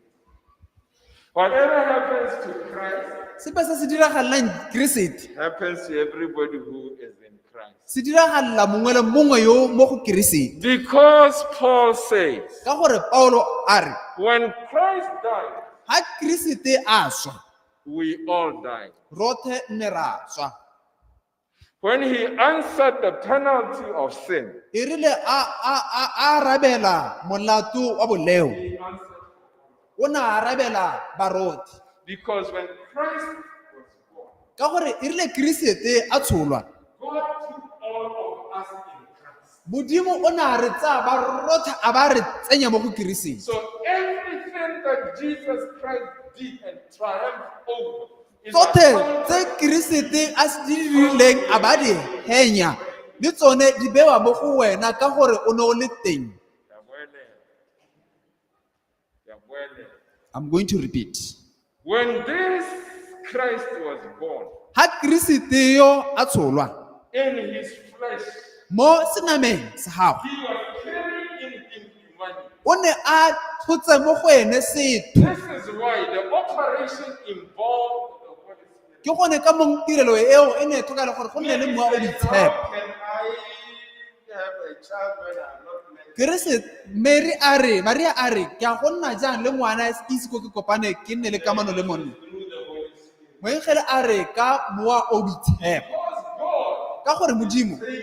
[SPEAKER 1] Whatever happens to Christ
[SPEAKER 2] Sepe se se diragalelang Keresete
[SPEAKER 1] happens to everybody who is in Christ.
[SPEAKER 2] se diragalela mongwe le mongwe yo mo go Keresete.
[SPEAKER 1] Because Paul says,
[SPEAKER 2] Ka gore Paulo a re
[SPEAKER 1] when Christ died,
[SPEAKER 2] ha Keresete a swa
[SPEAKER 1] we all died.
[SPEAKER 2] rotlhe nne ra swa.
[SPEAKER 1] When he answered the penalty of sin,
[SPEAKER 2] E rile a arabela molato wa boleo,
[SPEAKER 1] he answered.
[SPEAKER 2] o ne a arabela barothe.
[SPEAKER 1] Because when Christ was born,
[SPEAKER 2] Ka gore e rile Keresete a tsholwa,
[SPEAKER 1] God took all of us in Christ.
[SPEAKER 2] Modimo o ne a re tsaya ba rothe a ba re tsenya mo go Keresete.
[SPEAKER 1] So everything that Jesus Christ did and triumphed over is
[SPEAKER 2] Tsotlhe
[SPEAKER 1] accounted
[SPEAKER 2] tse Keresete a se di dirileng a ba di henya, le tsone di bewa mo go wena ka gore o ne o le teng. I'm going to repeat.
[SPEAKER 1] When this Christ was born
[SPEAKER 2] Ha Keresete yo a tsholwa
[SPEAKER 1] in his flesh,
[SPEAKER 2] mo senameng sa gagwe,
[SPEAKER 1] he was carrying in him humanity.
[SPEAKER 2] o ne a tshotse mo go ene setho.
[SPEAKER 1] This is why the operation involved the Holy Spirit.
[SPEAKER 2] Ke gone ka mong tirelo eo e ne e tlhoka le gore go nne le mowa o
[SPEAKER 1] Mary said,
[SPEAKER 2] boitshepo.
[SPEAKER 1] "How can I have a child when I'm not married?"
[SPEAKER 2] Keresete Mary a re, Maria a re, ke a go nna jang le ngwana ke ise ko ke kopane ke nne le kamano le monna.
[SPEAKER 1] Through the Holy Spirit.
[SPEAKER 2] Moengele a re ka mowa o boitshepo.
[SPEAKER 1] Because God
[SPEAKER 2] Ka gore Modimo,
[SPEAKER 1] taking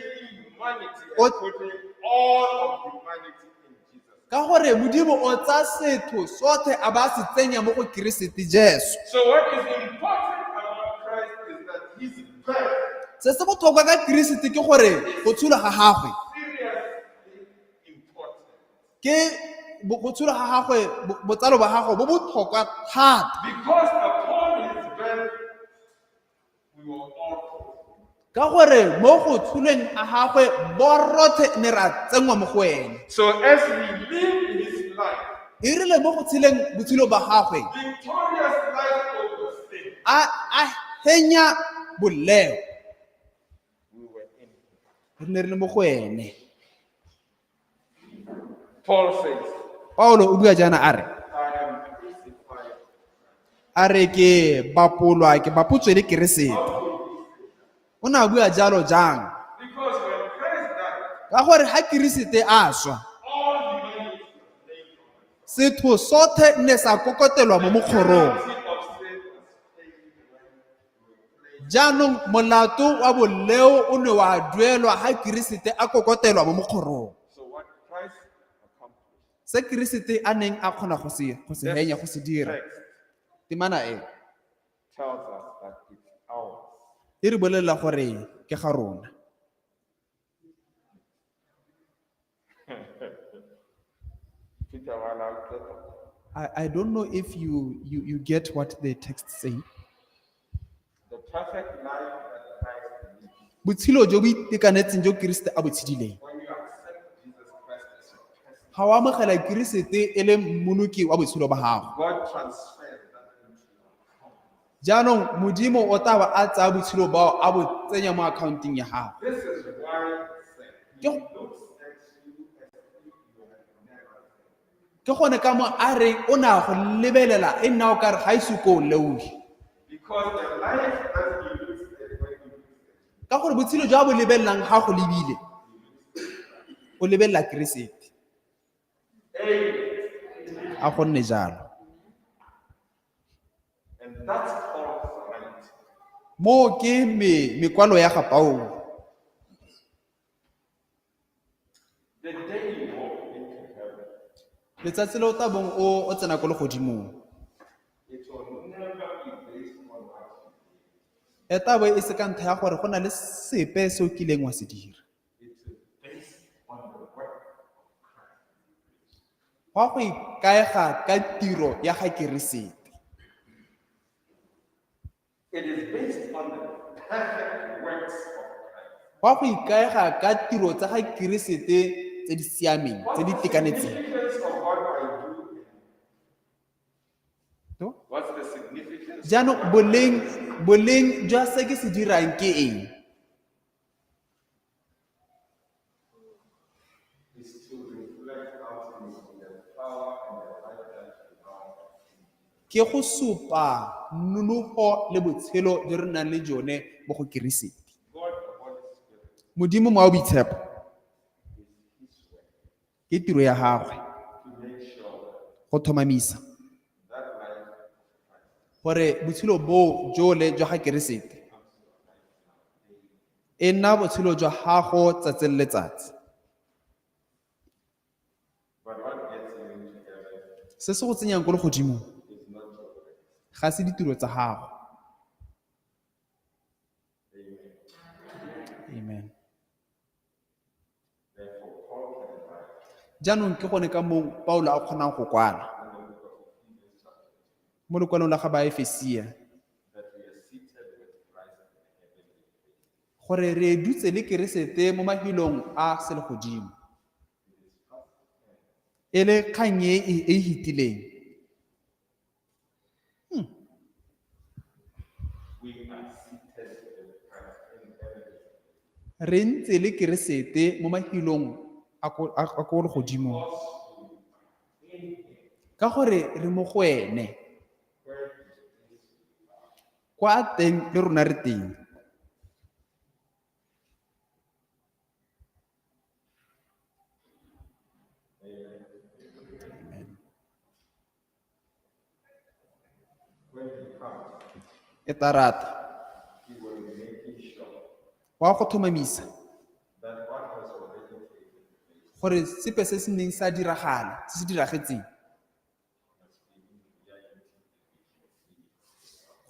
[SPEAKER 1] humanity and putting all of humanity in Jesus.
[SPEAKER 2] ka gore Modimo o tsaya setho sotlhe a ba se tsenya mo go Keresete Jesu.
[SPEAKER 1] So what is important about Christ is that his birth
[SPEAKER 2] Se se botlhokwa ka Keresete ke gore go tsholwa ga gagwe
[SPEAKER 1] seriously important.
[SPEAKER 2] ke go tsholwa ga gagwe, botsalo ba gagwe bo botlhokwa thata.
[SPEAKER 1] Because upon his birth, we were all put.
[SPEAKER 2] Ka gore mo go tsholweng ga gagwe borothe ne ra tsenngwa mo go ene.
[SPEAKER 1] So as he lived his life,
[SPEAKER 2] E rile mo go tsheleng botshelo ba gagwe,
[SPEAKER 1] victorious life over sin,
[SPEAKER 2] a henya boleo.
[SPEAKER 1] we were in him.
[SPEAKER 2] Re ne re le mo go ene.
[SPEAKER 1] Paul says,
[SPEAKER 2] Paulo o bua jaana a re,
[SPEAKER 1] I am crucified.
[SPEAKER 2] a re ke bapolwa, ke bapotswe le Keresete. O ne a bua jalo jang?
[SPEAKER 1] Because when Christ died,
[SPEAKER 2] Ka gore ha Keresete a swa,
[SPEAKER 1] all humanity was laid on
[SPEAKER 2] setho sotlhe ne sa kokotelwa mo mokgorong.
[SPEAKER 1] The penalty of sin was paid when we were placed.
[SPEAKER 2] Jaanong molato wa boleo o ne wa duelwa ha Keresete a kokotelwa mo mokgorong.
[SPEAKER 1] So what Christ accomplished,
[SPEAKER 2] Se Keresete a neng a kgona go se henya, go se dira.
[SPEAKER 1] text
[SPEAKER 2] Temana e
[SPEAKER 1] tells us that it's ours.
[SPEAKER 2] e re bolelela gore ke ga rona.
[SPEAKER 1] Peter, while I'm talking,
[SPEAKER 2] I don't know if you get what the text say.
[SPEAKER 1] the perfect life that Christ lived.
[SPEAKER 2] Botshelo jo bo itekanetseng jo Keresete a bo tshedileng.
[SPEAKER 1] When you accept Jesus Christ as your person,
[SPEAKER 2] Ga o amogela Keresete e le mmoloki wa botshelo ba gago.
[SPEAKER 1] God transfers that into your account.
[SPEAKER 2] Jaanong Modimo o tla ba a tsaya botshelo bao a bo tsenya mo accounteng ya gago.
[SPEAKER 1] This is why it said, he looks at you as if you have never sinned.
[SPEAKER 2] Ke gone ka mo a reng o ne a go lebelela e nna o kare ga ise ko o leoge.
[SPEAKER 1] Because the life that he looks at when he looks at you
[SPEAKER 2] Ka gore botshelo jo a bo lebelelang ga go lebile, o lebelela Keresete. A go nne jalo.
[SPEAKER 1] And that's Paul's right.
[SPEAKER 2] Moo ke mekwalo ya ga Paulo.
[SPEAKER 1] The day you walk into heaven,
[SPEAKER 2] Letsatsi le o tla bong o tsena ko legodimong,
[SPEAKER 1] it will never be based on what you did.
[SPEAKER 2] E tla bo e se ka ntlha ya gore go na le sepe se o kileng wa se dira.
[SPEAKER 1] It is based on the work of Christ.
[SPEAKER 2] Go a go ikaega ka tiro ya ga Keresete.
[SPEAKER 1] It is based on the perfect works of Christ.
[SPEAKER 2] Go a go ikaega ka tiro tsa ga Keresete tse di siameng tse di itekanetseng.
[SPEAKER 1] Significance of what I do.
[SPEAKER 2] To?
[SPEAKER 1] What's the significance?
[SPEAKER 2] Jaanong boleng jwa se ke se dirang ke eng?
[SPEAKER 1] Is to reflect ultimately the power and the life that you are.
[SPEAKER 2] Ke go supa nonofo le botshelo jo re nang le jone mo go Keresete.
[SPEAKER 1] God, the Holy Spirit,
[SPEAKER 2] Modimo Mowa o Boitshepo ke tiro ya gagwe
[SPEAKER 1] to make sure
[SPEAKER 2] go tlhomamisa
[SPEAKER 1] that life
[SPEAKER 2] gore botshelo boo jole jwa ga Keresete e nna botshelo jwa gago tsatsi le letsatsi.
[SPEAKER 1] But what gets you into heaven
[SPEAKER 2] Se se go tsenyang ko legodimong
[SPEAKER 1] is not your works.
[SPEAKER 2] ga se ditiro tsa gago. Amen.
[SPEAKER 1] Therefore, Paul can write
[SPEAKER 2] Jaanong ke gone ka moo Paulo a kgonang go kwala mo lekwalong la ga Baefesia
[SPEAKER 1] that we are seated with Christ in the heavenly places.
[SPEAKER 2] gore re dutse le Keresete mo mafelong a selegodimo. E le kgang e e fetileng.
[SPEAKER 1] We are seated with Christ in heavenly places.
[SPEAKER 2] Re ntse le Keresete mo mafelong a ko legodimong. Ka gore re mo go ene. Kwa a teng le rona re teng.
[SPEAKER 1] When he comes,
[SPEAKER 2] E tla rata.
[SPEAKER 1] he will be making sure
[SPEAKER 2] Wa go tlhomamisa
[SPEAKER 1] that what has already taken place
[SPEAKER 2] gore sepe se se neng sa diragala, se se diragetseng,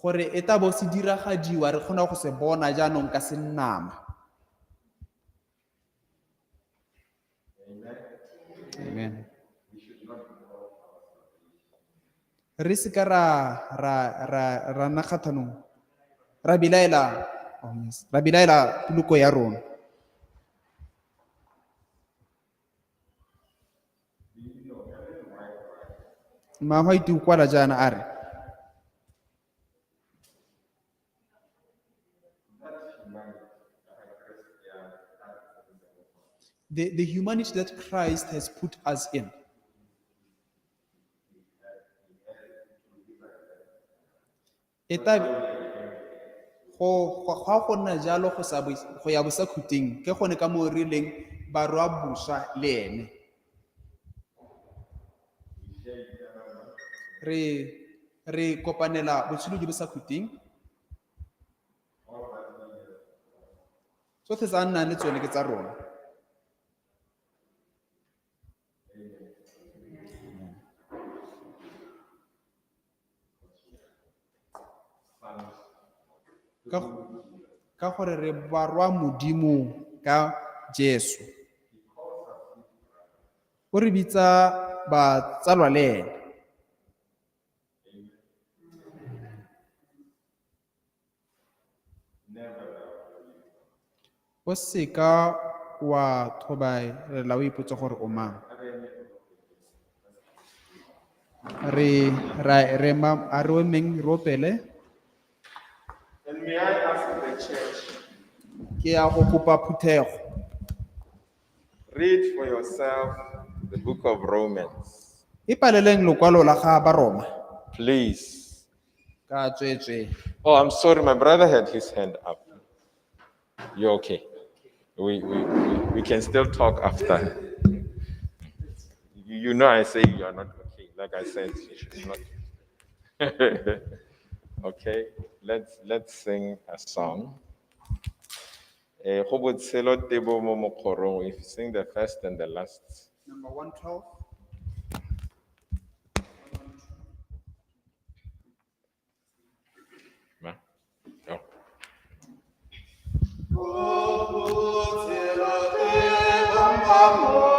[SPEAKER 2] gore e tla bo se diragadiwa re kgona go se bona jaanong ka senama. Amen. Re seka ra nna kgatlhanong, ra belaela, oh yes, ra belaela poloko ya rona. Mmaagwe a ite o kwala jaana a re, the humanity that Christ has put us in. E tla go ga go nna jalo go sa go ya bosakhutleng, ke gone ka moo re leng barwa boswa le ene. Re kopanela botshelo jo bo sa khutleng. Tsotlhe tse a nnang le tsone ke tsa rona. Ka gore re barwa Modimo ka Jesu. O re bitsa batsalwa le ene. O seka wa thobaela o ipotsa gore o mang. Re, ra, re ma, a re emeng re opele.
[SPEAKER 1] And may I ask the church,
[SPEAKER 2] Ke ya go kopa phuthego.
[SPEAKER 1] Read for yourself the book of Romans.
[SPEAKER 2] Ipaleleng lokwalo la ga Baroma.
[SPEAKER 1] Please.
[SPEAKER 2] Ka tswetswe.
[SPEAKER 1] Oh, I'm sorry, my brother had his hand up. You're okay. We can still talk after. You know I say you are not okay. Like I said, you should not. Okay, let's sing a song. Go botshelo tebo mo mokgorong. If you sing the first and the last.
[SPEAKER 2] Number 112.
[SPEAKER 1] Ma? Oh.
[SPEAKER 2] Go botshelo tebo mo.